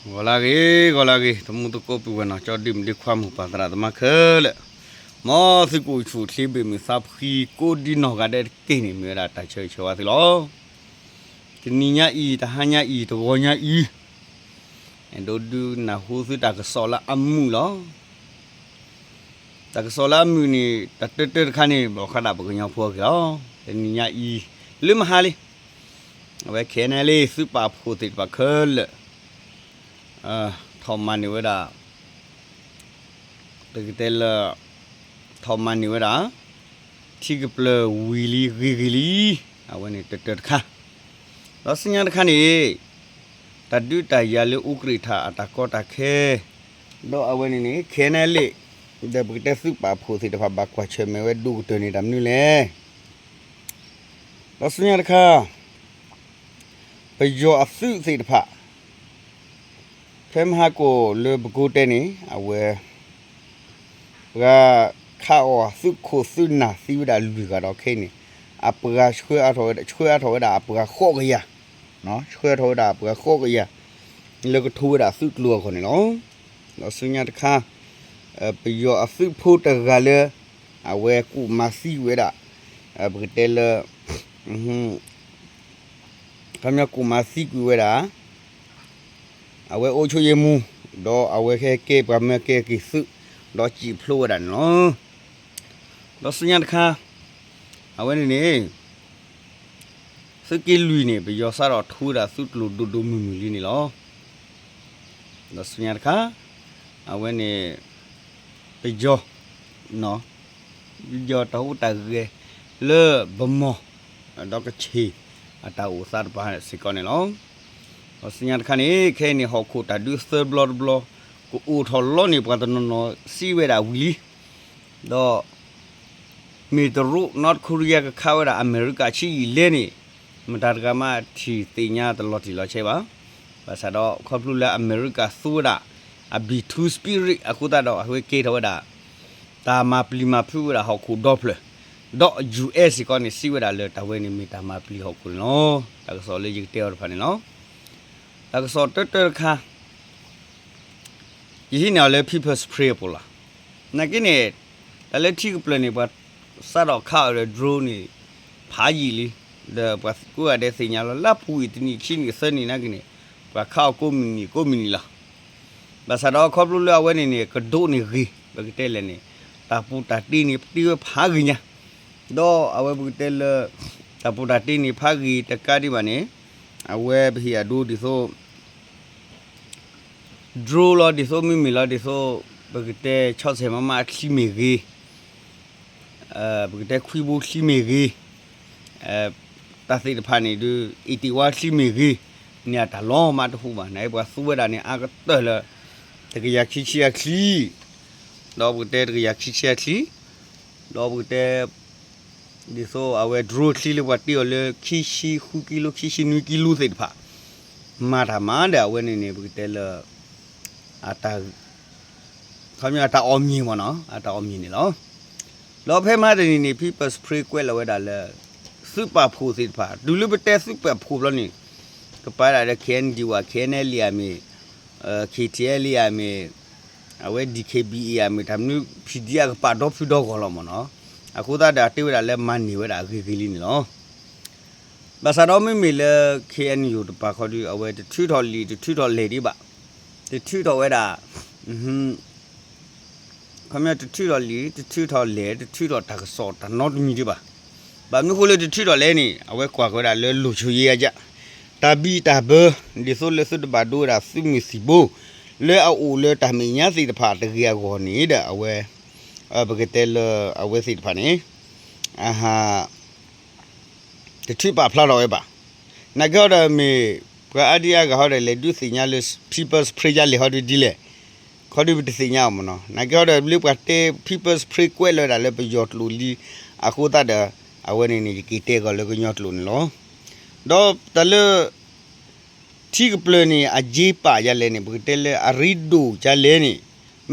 ဂီၤလၢဂ့ၤ ဂီၤလၢဂ့ၤ တမူသကိးပုၢ်ဝဲၢ်နီၢ်ကၠီဒုၣ်မုၣ်ဒုခွါ မိၢ်ပၢ်သရၣ်သမါခဲလၢာ်, မ်သုကအိၣ်ဆူၣ်အိၣ်ချ့ဘၣ်မုာ်သးဖှံကိးဒ်နီၢ်ဂၤဒဲးတက့ၢ်န့ၣ် မ့ၢ်ဝဲဒၣ်တၢ်ဆၢဂ့ၤဆၢဝါသုလီၤ. တနံၤညါအံၤ တဟါညါအံၤ တဂီၤညါအံၤ အဲၣ်ဒိးဒုးနၢ်ဟူသုတၢ်ကစီၣ်လၢအမုာ်လီၤ. တၢ်ကစီၣ်လၢအမုာ်န့ၣ် တၢ်တၢတၢတခါန့ၣ် ဘၣ်ဃးဒၣ်ပကညီဖိအဂ့ၢ်လီၤ. တနံၤညါအံၤ လၢမဟါလံ အဝဲ ခဲအံၤန့ၣ်လံ သုးပာ်ဖှိၣ်သ့ၣ်တဖၣ်ခဲလၢာ် ထီၣ်မၤန့ၢ်ဝဲဒၣ် ပကတဲလၢ ထီၣ်မၤန့ၢ်ဝဲဒၣ် ထံကပျၢၤဝံၤလံဂ့ၤဂ့ၤလံ, အဝဲန့ၣ်တၢတၢတခါ, ဒီးဆူညါတခါန့ၣ် တၢ်ဒုးတၢ်ယၤလၢအူကြ့ၣ်ထၣ်အတၢ်ကီတၢ်ခဲ, ဒီးအဝဲန့ၣ်န့ၣ် ခဲအံၤန့ၣ်လံ ဒီးပကတဲသုးပာ်ဖှိၣ်သ့ၣ်တဖၣ်ဘၣ်ကွၢ်ဆၢၣ်မဲာ်ဝဲဒိၣ်ကတၢၢ်န့ၣ်တၢ်မနုၤလဲၣ်. ဒီးဆူညါတခါ ပယီၤအသုးသ့ၣ်တဖၣ် ဖဲမဟါကိၣ်လၢပကိးတဲန့ၣ် အဝဲ ပှၤခးအီၣ်သုးခိၣ်သုးနၢ်သံဝဲဒၣ်လွံၢ်ဂၤဒီးခဲအံၤန့ၣ် အပှၤဆှၢအါထီၣ်ဝဲဒၣ် ဆှၢအါထီၣ်ဝဲဒၣ်အပှၤဃိးကယၤ, ဆှၢအါထီၣ်ဝဲဒၣ်အပှၤဃိးကယၤ လၢကထိဝဲဒၣ်သုးကျိၤအဂီၢ်န့ၣ်လီၤ. ဒီးဆူညါတခါ ပယီၤအသုးဖိတဂၤလၢ အဝဲကူၣ်မၤသံကွံာ်ဝဲဒၣ် ပကတဲလၢ ခီပညီကူၣ်မၤသံကွံာ်ဝဲဒၣ် အဝဲအိၣ်ဆိယ့မူ ဒီးအဝဲဟဲကဲပှၤမၢကဲက့ၤသုး ဒီးစံၣ်ဖျိဝဲဒၣ်န့ၣ်လီၤ. ဒီးဆူညါတခါ အဝဲန့ၣ်န့ၣ် သုးက့လွံၢ်န့ၣ် ပယီၤစးထီၣ်ထိဝဲဒၣ်သုးကျိၤဒိၣ်ဒိၣ်မုၢ်မုၢ်လံန့ၣ်လီၤ. ဒီးဆူညါတခါ အဝဲန့ၣ် ပယီၤ ပယီၤတၢ်ဟူးတၢ်ဂဲၤလၢဗမီၢ် ဒီးကဆ့ၣ်အတၢ်အိၣ်သးတပၤစ့ၢ်ကီးန့ၣ်လီၤ. ဒီးဆူညါတခါန့ၣ် ခဲအံၤန့ၣ် ဟီၣ်ခိၣ်တၢ်ဒုးသၢဘျီတဘျီ ကအိၣ်ထီၣ်လီၤန့ၣ် ပှၤတနီၤနီၤစံးဝဲဒၣ်ဝံၤလံ ဒီး မ့ၢ်တရူး North Korea ကခးဝဲဒၣ်အမဲရကၤဆံးယံာ်လဲၣ်န့ၣ် မတၤတဂၤမးထံၣ်သ့ၣ်ညါတလီၤတံၢ်လီၤဆဲးဘၣ်. ဘၣ်ဆၣ်ဒီးခီဖျိလၢအမဲရကၤသူဝဲဒၣ် အ B two spirit အဃိသတးဒီး အဝဲကဲထီၣ်ဝဲဒၣ် တၢ်မၤပျံၤမၤဖုးဝဲဒၣ်ဟီၣ်ခိၣ်ဒီဖျၢၣ်, ဒီး U S စ့ၢ်ကီးန့ၣ် စံးဝဲဒၣ်လၢတၢ်ဝဲန့ၣ်မ့ၢ်တၢ်မၤပျံၤဟီၣ်ခိၣ်န့ၣ်လီၤ. တၢ်ကစီၣ်လၢယကတဲအီၤတဖၣ်န့ၣ်လီၤ. တၢ်ကစီၣ်တၢတၢတခါ ယဟံးန့ၢ်အီၤလၢ People's Spring အပူၤလီၤ. နာ်က့န့ၣ် တၢ်လၢထံကပျၢၤန့ၣ် ပှၤစးထီၣ်ခးအီၤဒီး drone န့ၣ် ဖးယံာ်လံ, ဒီးပှၤကိးဂၤဒဲးသ့ၣ်ညါလီၤ လၢပူၤအံၤတနံၣ်ခံနံၣ်သၢနံၣ်နာ်က့န့ၣ် ပှၤခးအီၤကိးမုၢ်နံၤကိးမုၢ်နံၤလီၤ. ဘၣ်ဆၣ်ဒီးခီဖျိလၢအဝဲန့ၣ်န့ၣ် ကဒိးန့ၢ်ဂ့ၤ ပကတဲလဲၣ်န့ၣ် တၢ်ပူၤတၢ်တ့န့ၣ် ပတ့ဝဲဖးဂ့ၤညါ, ဒီးအဝဲပကတဲလၢ တၢ်ပူၤတၢ်တ့န့ၣ် ဖးဂ့ၤတကးဒံးဘၣ်န့ၣ် အဝဲပဟ့ၣ်အဒိဒ်သိး drone လီၤဒ်သိး မ့မ့ၢ်လီၤဒ်သိး ပကတဲဆီဆဲးမးမးအချံမ့ၢ်ဂ့ၤ, ပကတဲခွံဘိချံမ့ၢ်ဂ့ၤ, တၢ်သ့ၣ်တဖၣ်န့ၣ်ဒုး အ့ၣ်တ့ၢ်ဝါချံမ့ၢ်ဂ့ၤ, န့ၣ်အတၢ်လီၤမးတဟူးဘၣ် နပှၤသူဝဲဒၣ်န့ၣ် အါကတၢၢ်လၢ တကယၤခံဆံအချံ, ဒီးပကတဲတကယၤခံဆံအချံ, ဒီးပကတဲ ဒ်သိးအဝဲ drone ချံလၢပှၤတ့အီၤလၢ ခံဆံဃုကံလိ ခံဆံနွံကံလိသ့ၣ်တဖၣ် မၤတၢ်မၤဒီးအဝဲန့ၣ်န့ၣ် ပကတဲလၢ အတၢ် ခီပညီအတၢ်အီၣ်မ့ၢ်မ့ၢ်နီၤ အတၢ်အီၣ်မ့ၢ်န့ၣ်လီၤ. ဒီးဖဲမဟါတနံၤန့ၣ် People's Spring ကွဲးလီၤဝဲဒၣ်လၢ သုးပာ်ဖှိၣ်သ့ၣ်တဖၣ် တုၤလၢပတဲသုးပာ်ဖှိၣ်ဘျီန့ၣ် ကပာ်ဒၣ်ဒီး K N D O ဧါ K N L A ဧါမ့ၢ် K T L A ဧါမ့ၢ် အဝဲ D K B A ဧါမ့ၢ် တၢ်မနုၤ P D F ကပာ်ဒီဖုဒီဂီၢ်လီၤမ့ၢ်နီၤ. အဃိသတးဒီး အတဲဝဲဒၣ်လၢမၤန့ၢ်ဝဲဒၣ်အဂ့ၤဂ့ၤလံန့ၣ်လီၤ. ဘၣ်ဆၣ်ဒီးမ့မ့ၢ်လၢ K N U တပၤဃီဒီး အဝဲတထုးထီၣ်လံာ် တထုးထီၣ်လဲၢ်ဒံးဘၣ်. တထုးထီၣ်ဝဲဒၣ် ခီပညီတထုးထီၣ်လံာ် တထုးထီၣ်လဲၢ် တထုးထီၣ်တၢ်ကစီၣ်တၢ်နီတမံၤဒံးဘၣ်. ဘၣ်မနုၤဃိလၢတထုးထီၣ်လဲၢ်န့ၣ် အဝဲကွၢ်က့ၤဝဲဒၣ်လၢ လိၤဆိယ့အယၣ် တၢ်ဘံၣ်တၢ်ဘၢ ဒ်သိးလၢသုတဘၣ်ဒိဝဲဒၣ်သုးမုၢ်သံၣ်ဘိ လၢအအိၣ်လၢတၢ်မဲာ်ညါသ့ၣ်တဖၣ်တဂ့ၤအဂီၢ်န့ၣ်ဒီး အဝဲ ပကတဲလၢအဝဲသ့ၣ်တဖၣ်န့ၣ် အဟါ တထုးပာ်ဖျါထီၣ်ဝဲဘၣ်. နာ်က့ဟီဒီးမ့ၢ် ပှၤအါဒံအါဂၤဟီဒီး လဲၤဒုးသ့ၣ်ညါလၢ People's Spring ယါလဲၣ်ဟီဒီးဒ်လဲၣ် ခီဒီးပတသ့ၣ်ညါအီၤမ့ၢ်နီၤ. နာ်က့ဟီဒီးလၢပှၤတဲ People's Spring ကွဲးလီၤဝဲဒၣ်လၢပယီၤကျိာ်လံ အဃိသတးဒီး အဝဲန့ၣ်န့ၣ် ယက့ၤတဲကီးလၢကညီကျိာ်န့ၣ်လီၤ. ဒီးတၢ်လၢ ထံကပျၢၤန့ၣ် အယ့ပာ်ယါလဲၣ်န့ၣ် ပကတဲလၢအရ့ဒိၣ်ယါလဲၣ်န့ၣ်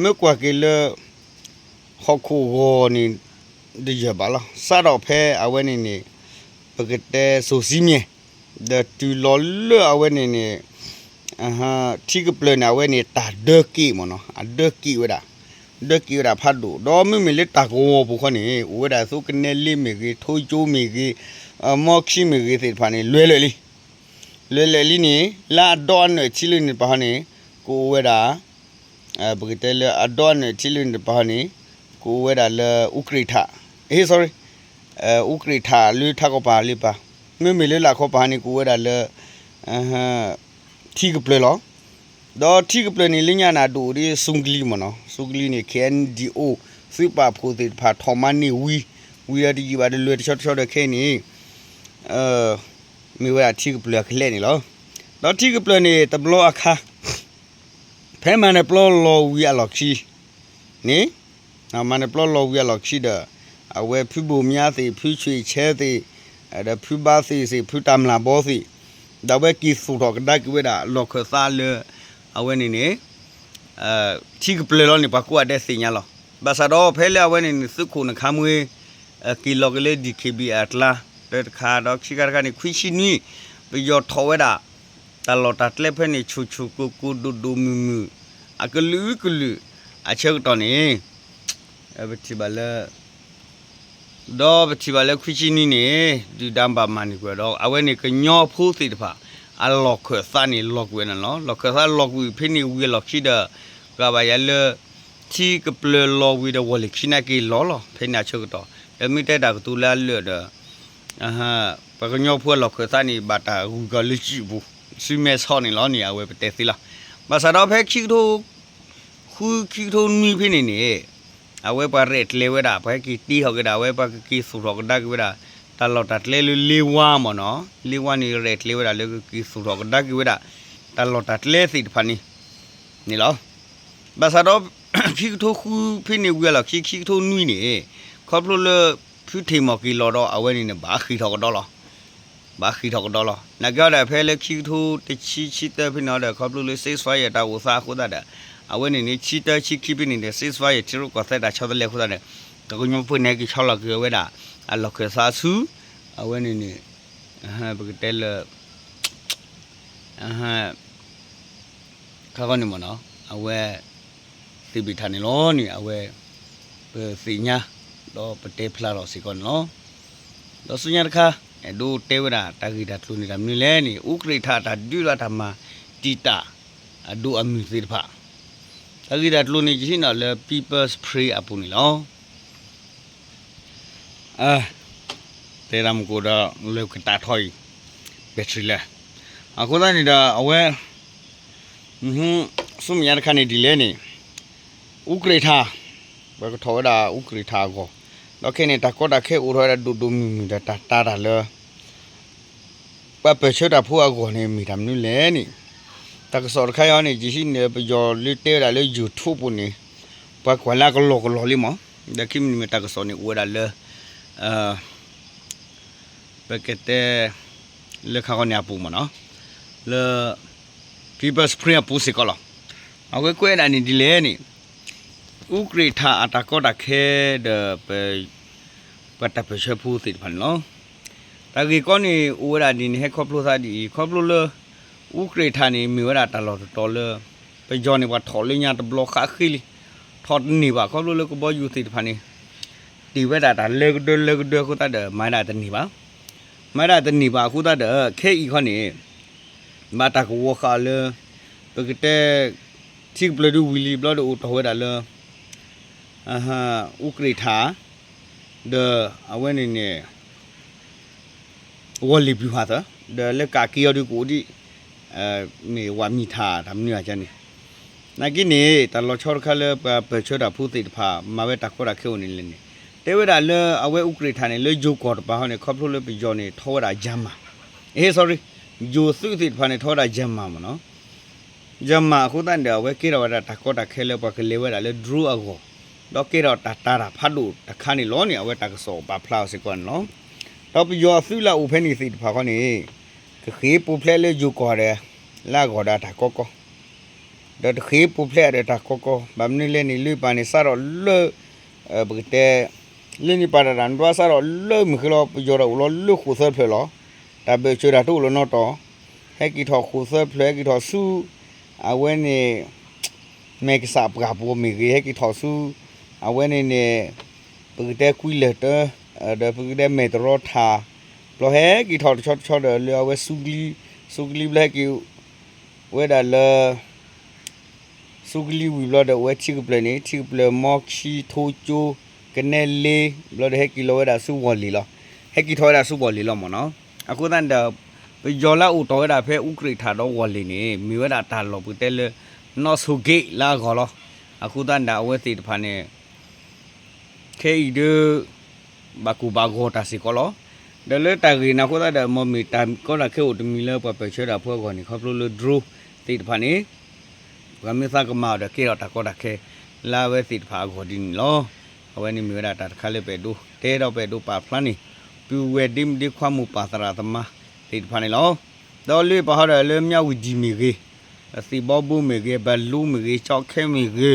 မ့ၢ်ကွၢ်က့ၤလၢ ဟီၣ်ခိၣ်ဂီၤန့ၣ် တယၢၢ်ဘၣ်လီၤ. စးထီၣ်ဖဲအဝဲန့ၣ်န့ၣ် ပကတဲစိၤစံမၠဲၣ် ဒီးတုၤလီၤလၢအဝဲန့ၣ်န့ၣ် ထံကပျၢၤန့ၣ် အဝဲန့ၣ်တၢ်ဒၢက့ၤမ့ၢ်နီၤ, အဒၢက့ၤဝဲဒၣ်, ဒၢက့ၤဝဲဒၣ်ဖးဒိၣ်, ဒီးမ့မ့ၢ်လၢတၢ်ကဝီၤပူၤဃီန့ၣ် အိၣ်ဝဲဒၣ်သိကနဲလ့မ့ၢ်ဂ့ၤ, ထိကၠိမ့ၢ်ဂ့ၤ, မီခံမ့ၢ်ဂ့ၤသ့ၣ်တဖၣ်န့ၣ် လွဲလၢာ်လံ, လွဲလၢာ်လံန့ၣ် လၢအဒီအနၢၣ်ထံလၢန့ၣ်တပၤဃီန့ၣ် ကအိၣ်ဝဲဒၣ် ပကတဲလၢအဒီအနၢၣ်ထံလၢန့ၣ်တပၤဃီန့ၣ် ကအိၣ်ဝဲဒၣ်လၢ အူကရ့းထး, ဟ့ sorry, အူကရ့းထးလၢထးကီၢ်ပၤလၢပၤ, မ့မ့ၢ်လၢလၢ်ခီပၤန့ၣ် ကအိၣ်ဝဲဒၣ်လၢ ထံကပျၢၤလီၤ. ဒီးထံကပျၢၤန့ၣ် လၢညါန့ၣ် အဒိၣ်ဒ်ဆူကလံၤမ့ၢ်နီၤ, ဆူကလံၤန့ၣ် ခဲအံၤ ဒံၣ်အိၣ် သုးပာ်ဖှိၣ်သ့ၣ်တဖၣ်ထီၣ်မၤန့ၢ်ဝံၤ, ဝံၤဒီးတယံာ်ဘၣ်တလၢာ်တဆီတဆီဒီးခဲအံၤန့ၣ် မ့ၢ်ဝဲဒၣ်ထံကပျၢၤအကလဲာ်န့ၣ်လီၤ. ဒီးထံကပျၢၤန့ၣ် တဘျီအခါ ဖဲမၤနၢၤပျီလီၤဝံၤအလီၢ်ခံန့ၣ်, မၤနၢၤပျီလီၤဝံၤအလီၢ်ခံဒီး အဝဲဖုဘိၣ်မၠါသ့ၣ်, ဖုဆွ့ၣ်ဆဲသ့ၣ်, ဒီးဖုဘါသ့ၣ်သ့ၣ်, ဖုတၢ်မျၢ်ဘီသ့ၣ်, ဒီးအဝဲက့ၤသူၣ်ထီၣ်ကဒါက့ၤဝဲဒၣ်လီၢ်ခၢၣ်သးလၢ အဝဲန့ၣ်န့ၣ် ထံကပျၢၤလီၤန့ၣ် ပှၤကိးဂၤဒဲးသ့ၣ်ညါလီၤ. ဘၣ်ဆၣ်ဒီးဖဲလၢအဝဲန့ၣ်န့ၣ် သုးခိၣ်နခါမွ့ က့ၤလီၤက့ၤလၢ DKBA အကျါ တၢတခါ ဒီးခံခါတခါန့ၣ် ခွံဆံနွံ ပယီၤထီၣ်ဝဲဒၣ် တၢ်လီၢ်တၢ်ကျဲဖဲန့ၣ် ဆူၣ်ဆူၣ်ကိၢ်ကိၢ် ဒိၣ်ဒိၣ်မုၢ်မုၢ် အကလုာ်ကလုာ် အဆၢကတီၢ်န့ၣ် ပထံၣ်ဘၣ်လၢ ဒီးပထံၣ်ဘၣ်လၢခွံဆံနွံန့ၣ် ဒုၣ်ဒါဘၣ်မၤန့ၢ်ကွံာ်ဒီး အဝဲန့ၣ်ကညီဖိသ့ၣ်တဖၣ် အလီၢ်ခၢၣ်သးန့ၣ် လီၤကွံာ်ဝဲန့ၣ်လီၤ. လီၢ်ခၢၣ်သးလီၤကွံာ်ဖဲန့ၣ်ဝံၤအလီၢ်ခံဒီး ကဘၣ်ယၤလၢ ထံကပျၢၤလီၤဝံၤဒီး ဝီၤလ့ၤခံနာ်က့ၤလီၤလီၤ ဖဲန့ၣ်အဆၢကတီၢ် ဒီးမ့ၢ်တဲတၢ်ကတိၤလၢအလၢာ်ဒီး ပှၤကညီဖိအလီၢ်ခၢၣ်သးန့ၣ် ဘၣ်တၢ်ဂုၤကီၤလၢစုပူၤ စုမဲာ်ဆီန့ၣ်လီၤန့ၣ် အဝဲပတဲသ့လီၤ. ဘၣ်ဆၣ်ဒီးဖဲခံကထိ ဃု ခံကထိနွံဖဲန့ၣ်န့ၣ် အဝဲပှၤရဲၣ်ကျဲၤဝဲဒၣ် ပှၤဟဲက့ၤတ့ထီၣ်က့ၤဒၣ် အဝဲပှၤကက့ၤသူၣ်ထီၣ်ကဒါက့ၤဝဲဒၣ် တၢ်လီၢ်တၢ်ကျဲလၢလ့ဝါမ့ၢ်နီၤ, လ့ဝါန့ၣ်ရဲၣ်ကျဲၤဝဲဒၣ်လၢကက့ၤသူၣ်ထီၣ်ကဒါက့ၤဝဲဒၣ် တၢ်လီၢ်တၢ်ကျဲသ့ၣ်တဖၣ်န့ၣ် န့ၣ်လီၤ. ဘၣ်ဆၣ်ဒီး ခံကထိဃုဖဲန့ၣ်ဝံၤအလီၢ်ခံ ခံကထိနွံန့ၣ် ခီဖျိလၢ ဖုထံၣ်မီၢ်က့ၤလီၤဒီး အဝဲန့ၣ်န့ၣ် ဘၣ်ဃ့ၢ်ထီၣ်ကဒီးလီၤ. ဘၣ်ဃ့ၢ်ထီၣ်ကဒီးလီၤ. နာ်က့ဒီး ဖဲလၢခံကထိတဆံ ဆံတၢဖဲန့ၣ်ဒီး ခီဖျိလၢ ceasefire တၢ်အိၣ်သးအဃိသတးဒီး အဝဲန့ၣ်န့ၣ် ဆံတၢ ဆံခံဖဲန့ၣ်ဒီး ceasefire ထံရူၢ်ကီၢ်သဲးတၢ်ဆီတလဲအဃိသတးဒီး ပှၤကညီဖိန့ၣ် ဟဲက့ၤဆီလီၤက့ၤဝဲဒၣ် အလီၢ်ခၢၣ်သးဆူ အဝဲန့ၣ်န့ၣ် ပကတဲလၢ ခါခီန့ၣ်မ့ၢ်နီၤ အဝဲ သ့ၣ်ဘ့ၣ်ထၣ်န့ၣ်လီၤန့ၣ် အဝဲ ပသ့ၣ်ညါ ဒီးပတဲဖျါထီၣ်စ့ၢ်ကီးန့ၣ်လီၤ. ဒီးဆူညါတခါ အဲၣ်ဒိးတဲဝဲဒၣ် တၢ်ဂ့ၢ်တၢ်ကျိၤန့ၣ် တၢ်မနုၤလဲၣ်န့ၣ် အူကရ့းထးတၢ်ဒုးလီၤတၢ်မၤတံာ်တာ် အဒိၣ်အမုၢ်သ့ၣ်တဖၣ် တၢ်ဂ့ၢ်တၢ်ကျိၤန့ၣ် ယဟံးန့ၢ်လၢ People's Spring အပူၤန့ၣ်လီၤ. တဲတၢ်မုၢ်ကိၣ်ဒီး လၢကတၢ်ထီၣ်အံၤ battery လဲၣ်. အဃိသတးန့ၣ်ဒီး အဝဲ ဆူမဲာ်ညါတခါန့ၣ်ဒ်လဲၣ်န့ၣ် အူကရ့းထး ပှၤကထီၣ်ဝဲဒၣ်အူကရ့းထးအဂီၢ် ဒီးခဲအံၤန့ၣ် တၢ်ကီတၢ်ခဲအိၣ်ထီၣ်ဝဲဒၣ်ဒိၣ်ဒိၣ်မုၢ်မုၢ်ဒီး တၢ်တာ်တၢ်လၢ ပှၤပၢၢ်ဆၢတၢ်ဖိအဂီၢ်န့ၣ် မ့ၢ်တၢ်မနုၤလဲၣ်န့ၣ် တၢ်ကစီၣ်တခါအံၤန့ၣ် ယဟံးန့ၢ်ပယီၤလၢတဲဝဲဒၣ်လၢ YouTube ပူၤန့ၣ် ပှၤကွၢ်လၢအကလီၢ်ကလီၢ်လံမး ဒီးခံမံၤမံၤတၢ်ကစီၣ်န့ၣ် အိၣ်ဝဲဒၣ်လၢ ပကတဲ လၢခါခီန့ၣ်အပူၤမ့ၢ်နီၤ လၢ People's Spring အပူၤစ့ၢ်ကီးလီၤ. အဝဲကွဲးဒၣ်န့ၣ်ဒ်လဲၣ်န့ၣ် အူကရ့းထးအတၢ်ကီတၢ်ခဲဒီး ပှၤတၢ်ပၢၢ်ဆၢဖိသ့ၣ်တဖၣ်န့ၣ်လီၤ. တၢ်ဂ့ၢ်ကီန့ၣ် အိၣ်ဝဲဒၣ်ဒ်န့ၣ် ဟဲခီဖျိသးဒ်အံၤ ခီဖျိလၢ အူကရ့းထးန့ၣ် မ့ၢ်ဝဲဒၣ်တၢ်လီၢ်တတီၤလၢ ပယီၤန့ၣ် ပှၤထီၣ်လၢညါတဘျီဃးဃ့လံ ထီၣ်တန့ၢ်ဘၣ် ခီဖျိလၢကဘီယူၤသ့ၣ်တဖၣ်န့ၣ် တ့ၢ်ဝဲဒၣ်တၢ်လၢကဒၢလၢကဒၢအဃိသတးဒီး မၤဒၣ်တန့ၢ်ဘၣ် မၤဒၣ်တန့ၢ်ဘၣ်အဃိသတးဒီး ခဲအံၤခီန့ၣ် ဘၣ်တၢ်ကဝီၤဃာ်အီၤလၢ ပကတဲ ထံကပျၢၤဒုးဝံၤလံဘျီဒီးအိၣ်တီၢ်ဝဲဒၣ်လၢ အူကရ့းထး ဒီးအဝဲန့ၣ်န့ၣ် ဝီၤလ့ၤဘျုးဟးသၢ ဒီးလၢကးက့ၤအီၤဒုးကအိၣ်ဒံး မ့ၢ်ဝးမံၤထးတၢ်မနုၤအကန့ၣ် နာ်က့န့ၣ် တၢ်လီၤဆီတခါလၢပှၤပၢၢ်ဆၢတၢ်ဖိသ့ၣ်တဖၣ် မၤဝဲတၢ်ကီတၢ်ခဲအိၣ်န့ၣ်လဲၣ်န့ၣ် တဲဝဲဒၣ်လၢအဝဲအူကရ့းထးန့ၣ် လၢယိၤကီၢ်တပၤဟီန့ၣ် ခီဖျိလၢပယီၤန့ၣ် ထီဝဲဒၣ်ယၤမး အ့ sorry ယိၤသုးသ့ၣ်တဖၣ်န့ၣ် ထီဝဲဒၣ်ယၤမးမ့ၢ်နီၤ ယၤမးအဃိသတးန့ၣ်ဒီး အဝဲကဲထီၣ်ဝဲဒၣ်တၢ်ကီတၢ်ခဲလၢပှၤကလဲၤဝဲဒၣ်လၢ drone အဂီၢ် ဒီးကဲထီၣ်တၢ်တာ်တၢ်ဖးဒိၣ်တခါန့ၣ်လီၤန့ၣ် အဝဲတၢ်ကစီၣ်ပာ်ဖျါအီၤစ့ၢ်ကီးန့ၣ်လီၤ. ဒီးပယီၤအသုးလၢအအိၣ်ဖဲန့ၣ်သ့ၣ်တဖၣ်ဃီန့ၣ် ကဃ့ပူၤဖျဲးလၢယိၤကီၢ်ဒီး လၢအဂီၢ်ဒီးတၢ်ကီကီ ဒီးတဃ့ပူၤဖျဲးဒီးတၢ်ကီကီ ဘၣ်မနုၤလဲၣ်န့ၣ် လၢပၢ်န့ၣ် စးထီၣ်လၢ ပကတဲ လၢန့ၣ်ပၢ်တၢ်တၢ်နဒွးစးထီၣ်လၢမုၢ်ဃ့လီၤ ပယီၤတၢ်အိၣ်လီၤလၢဃိာ်သၢဖျၢၣ်လီၤ. တၢ်ဘၢၣ်စၢၤတၢ်တအိၣ်လၢၤနီတီၤ ဟဲက့ၤထီၣ်ဃိးသၢဖျၢၣ် ဟဲက့ၤထီၣ်ဆူ အဝဲန့ၣ် မဲၢ်ကစးပှၢ်ပူၤမ့ၢ်ဂ့ၤ ဟဲက့ၤထီၣ်ဆူ အဝဲန့ၣ်န့ၣ် ပကတဲကွံလၢၢ်တၢ ဒီးပကတဲမဲၢ်တရီထး ဘျီဟဲက့ၤထီၣ်တဆီတဆီဒီးလၢအဝဲဆူကလံၤ, ဆူကလံၤဘျီဟဲက့ၤ ဝဲဒၣ်လၢ ဆူကလံၤဝံၤဘျီဒီး အိၣ်ဝဲထံကပျၢၤန့ၣ် ထံကပျၢၤ မီခံ ထိကၠိ ကနဲလ့ ဘျီဒီးဟဲက့ၤလီၤဝဲဒၣ်ဆူဝီၤလ့ၤလီၤ. ဟဲက့ၤထီၣ်ဝဲဒၣ်ဆူဝီၤလ့ၤလီၤမ့ၢ်နီၤ. အဃိသတးန့ၣ်ဒီး ပယီၤလၢအအိၣ်တီၢ်ဝဲဒၣ်ဖဲအူကြ့းထးဒီးဝီၤလ့ၤန့ၣ် မ့ၢ်ဝဲဒၣ်တၢ်လီၢ်ပကတဲလၢ နီၣ်ဆိးက့လၢအဂီၢ်လီၤ. အဃိသတးန့ၣ်ဒီး အဝဲသ့ၣ်တဖၣ်န့ၣ် ခဲအံၤဒုး ဘၣ်ကိၢ်ဘၣ်ဂီၤတၢ်စ့ၢ်ကီးလီၤ. ဒီးလၢတၢ်ဂ့ၢ်န့ၣ်အဃိသတးဒီး မ်မ့ၢ်တၢ်ကီတၢ်ခဲအိၣ်တမံၤလၢပှၤပၢၢ်ဆၢတၢ်ဖိအဂီၢ်န့ၣ် ခီဖျိလၢ drone သ့ၣ်တဖၣ်န့ၣ် ပှၤမ့ၢ်သးကမၤအီၤဒီးကဲထီၣ်တၢ်ကီတၢ်ခဲ လၢအဝဲသ့ၣ်တဖၣ်အဂီၢ်ဒ်န့ၣ်လီၤ. အဝဲန့ၣ်မ့ၢ်ဝဲဒၣ်တၢ်တခါလၢပအဲၣ်ဒိးတဲဒီးပအဲၣ်ဒိးပာ်ဖျါန့ၣ် ပုၢ်ဝဲၢ်ဒ့မုၣ်ဒ့ခွါမိၢ်ပၢ်သရၣ်သမါသ့ၣ်တဖၣ်န့ၣ်လီၤ. ဒီးလၢပာ်ဟီဒီးလၢမၠၣ်ဝတံၣ်မ့ၢ်ဂ့ၤ, သံၣ်ဘီဘိမ့ၢ်ဂ့ၤ, ဘလူးမ့ၢ်ဂ့ၤ, ကၠီခဲမ့ၢ်ဂ့ၤ,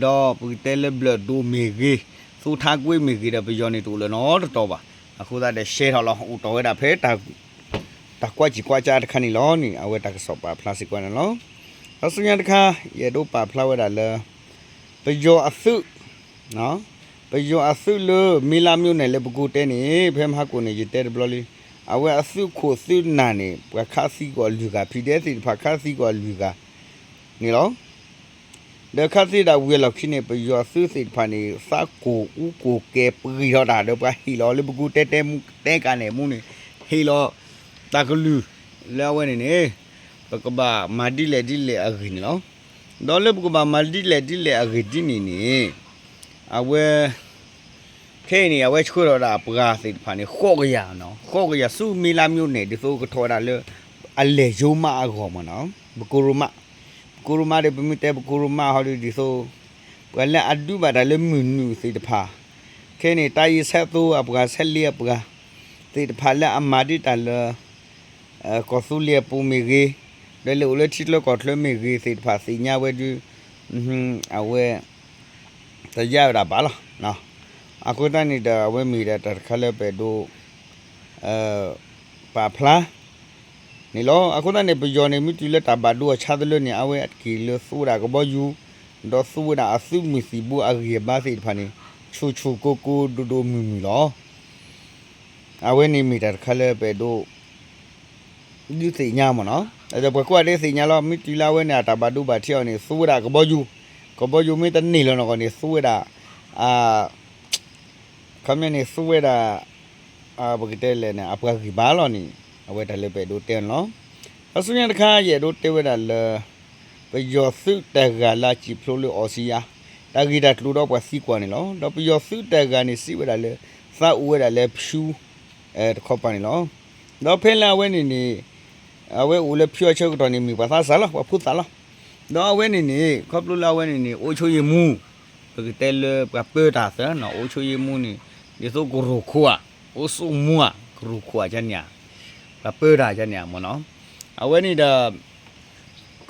ဒီးပကတဲလၢဘျၢၣ်ဒိၣ်မ့ၢ်ဂ့ၤ, သူထါကွ့မ့ၢ်ဂ့ၤဒီး ပယီၤန့ၣ်တအိၣ်လၢၤနီတတီၤဘၣ်. အဃိသတးဒီးရှဲထီၣ်လီၤ အိၣ်တီၢ်ဝဲဒၣ်ဖဲ တၢ်ကွၢ်ကံၢ်ကွၢ်ကၢတခါန့ၣ်လီၤန့ၣ် အဝဲတၢ်ကစီၣ်ပာ်ဖျါစ့ၢ်ကီးန့ၣ်လီၤ. ဒီးဆူညါတခါ ယအဲၣ်ဒိးပာ်ဖျါဝဲဒၣ်လၢ ပယီၤအသုး ပယီၤအသုးလၢ မ့လးမျိၣ်နဲၣ် လၢပကိးတဲန့ၣ် ဖဲမဟါကိၣ်န့ၣ် ယတဲတဘျီလံ, အဝဲအသုးခိၣ်သုးနၢ်န့ၣ် ပှၤခးသံကွံာ်အီၤလွံၢ်ဂၤ ဖံးဒဲးသ့ၣ်တဖၣ်ခးသံကွံာ်အီၤလွံၢ်ဂၤန့ၣ်လီၤ. ဒီးခးသံဒၣ်ဝံၤအလီၢ်ခံန့ၣ် ပယီၤအသုးသ့ၣ်တဖၣ်န့ၣ် သးကိၢ်အူကိၢ်ကဲၤပှံာ်ထီၣ်တၢ် ဒီးပှၤဟ့ၣ်လီၤလၢပကိးတဲတဲမူတဲကးနဲၣ်မူန့ၣ် ဟ့ၣ်လီၤတၢ်ကလုၢ်လၢအဝဲန့ၣ်န့ၣ် ပကဘၣ်မၤဒ်လဲၣ်ဒ်လဲၣ်အဂ့ၢ်န့ၣ်လီၤ. ဒီးလၢပကဘၣ်မၤဒ်လဲၣ်ဒ်လဲၣ်အဂ့ၢ်ဒ်န့ၣ်န့ၣ် အဝဲ ခဲအံၤန့ၣ် အဝဲဆှၢထီၣ်ဒၣ်အပှၤသ့ၣ်တဖၣ်န့ၣ် ဃိးကယၤနီၤ, ဃိးကယၤဆူမ့လါမျိၣ်နဲၣ် ဒ်သိးကထီၣ်ဝဲဒၣ်လၢ အလဲၤယိမးအဂီၢ်မ့ၢ်နီၤ, ပကိရိမး, ပကိရိမးဒီး ပမ့ၢ်တဲပကိရိမးဟီဒီး ဒ်သိး ပှၤလၢအဒုးဘၣ်တၢ်လၢမုၢ်နုာ်သ့ၣ်တဖၣ်, ခဲအံၤန့ၣ် တၢ်အံၤဆဲးသိအပှၤ ဆဲးလ့အပှၤသ့ၣ်တဖၣ်လၢအမၤဒ်တၢ်လၢ ကီၢ်သူလ့ၤအပူၤမ့ၢ်ဂ့ၤ, ဒီးလဲၤအိၣ်လၢထံချၢကီၢ်ချၢမ့ၢ်ဂ့ၤသ့ၣ်တဖၣ်သ့ၣ်ညါဝဲဒုး အဝဲ တယါဝဲဒၣ်ဘၣ်လီၤ. အဃိသတးန့ၣ်ဒီး အဝဲမ့ၢ်ဒၣ်တၢ်တခါလၢပအဲၣ်ဒိး ပာ်ဖျါန့ၣ်လီၤ. အဃိသတးန့ၣ် ပယီၤန့ၣ် မ့ၢ်တုၤလၢတၢ်ဘၣ်ဒိအဆါတလၢန့ၣ် အဝဲအတက့ၢ်လၢသူဝဲဒၣ်ကဘီယူၤ, ဒီးသူဝဲဒၣ်အသုးမုၢ်သံၣ်ဘိအဂံၢ်အဘါသ့ၣ်တဖၣ်န့ၣ် ဆူၣ်ဆူၣ်ကိၢ်ကိၢ်ဒိၣ်ဒိၣ်မုၢ်မုၢ်လီၤ. အဝဲန့ၣ်မ့ၢ်တၢ်တခါလၢပအဲၣ်ဒိး ဒုးသ့ၣ်ညါမ့ၢ်နီၤ, ဒီးပှၤကိးဂၤဒဲးသ့ၣ်ညါလီၤ. မ့ၢ်တုၤလၢအဝဲန့ၣ် အတၢ်ဘၣ်ဒိဘၣ်ထံးအီၤန့ၣ် သူဝဲဒၣ်ကဘီယူၤ, ကဘီယူၤမ့ၢ်တန့ၢ်လီၤနီၢ်ကီၢ်န့ၣ် သူဝဲဒၣ် ခီပညီန့ၣ် သူဝဲဒၣ် ပကတဲလဲၣ်န့ၣ် အပှၤဂံၢ်ဘါလီၤန့ၣ် အဝဲတၢ်လၢပအဲၣ်ဒိးတဲန့ၣ်လီၤ. ဒီးဆူညါတခါ ယအဲၣ်ဒိးတဲဝဲဒၣ်လၢ ပယီၤသုးတဂၤလၢအစံၣ်ဖျိလၢအီစံယါ တၢ်ဂ့ၢ်တၢ်ကျိၤဒီးပှၤသံကွၢ်န့ၣ်လီၤ. ဒီးပယီၤသုးတဂၤန့ၣ် စံးဝဲဒၣ်လၢ သးအိၣ်ဝဲဒၣ်လၢဖၠူ တခီပၤန့ၣ်လီၤ. ဒီးဖဲလၢအဝဲန့ၣ်န့ၣ် အဝဲအိၣ်လၢဖၠူအဆၢကတီၢ်န့ၣ် မ့ၢ်ပှၤသးစၢ်လီၤ, ပှၤဖိသၣ်လီၤ. ဒီးအဝဲန့ၣ်န့ၣ် ခီဖျိလၢအဝဲန့ၣ်န့ၣ် အိၣ်ဆိယ့မူ ပကတဲလၢပှၤပၢတၢ်သၢနီၤ, အိၣ်ဆိယ့မူန့ၣ် ဒ်သိးကရူၢ်ခိၣ်ဧါ, အိၣ်ဆိမူဧါ, ကရူၢ်ခိၣ်ဧါန့ၣ်ဧါ, ပှၤပၢတၢ်န့ၣ်ဧါမ့ၢ်နီၤ. အဝဲန့ၣ်ဒီး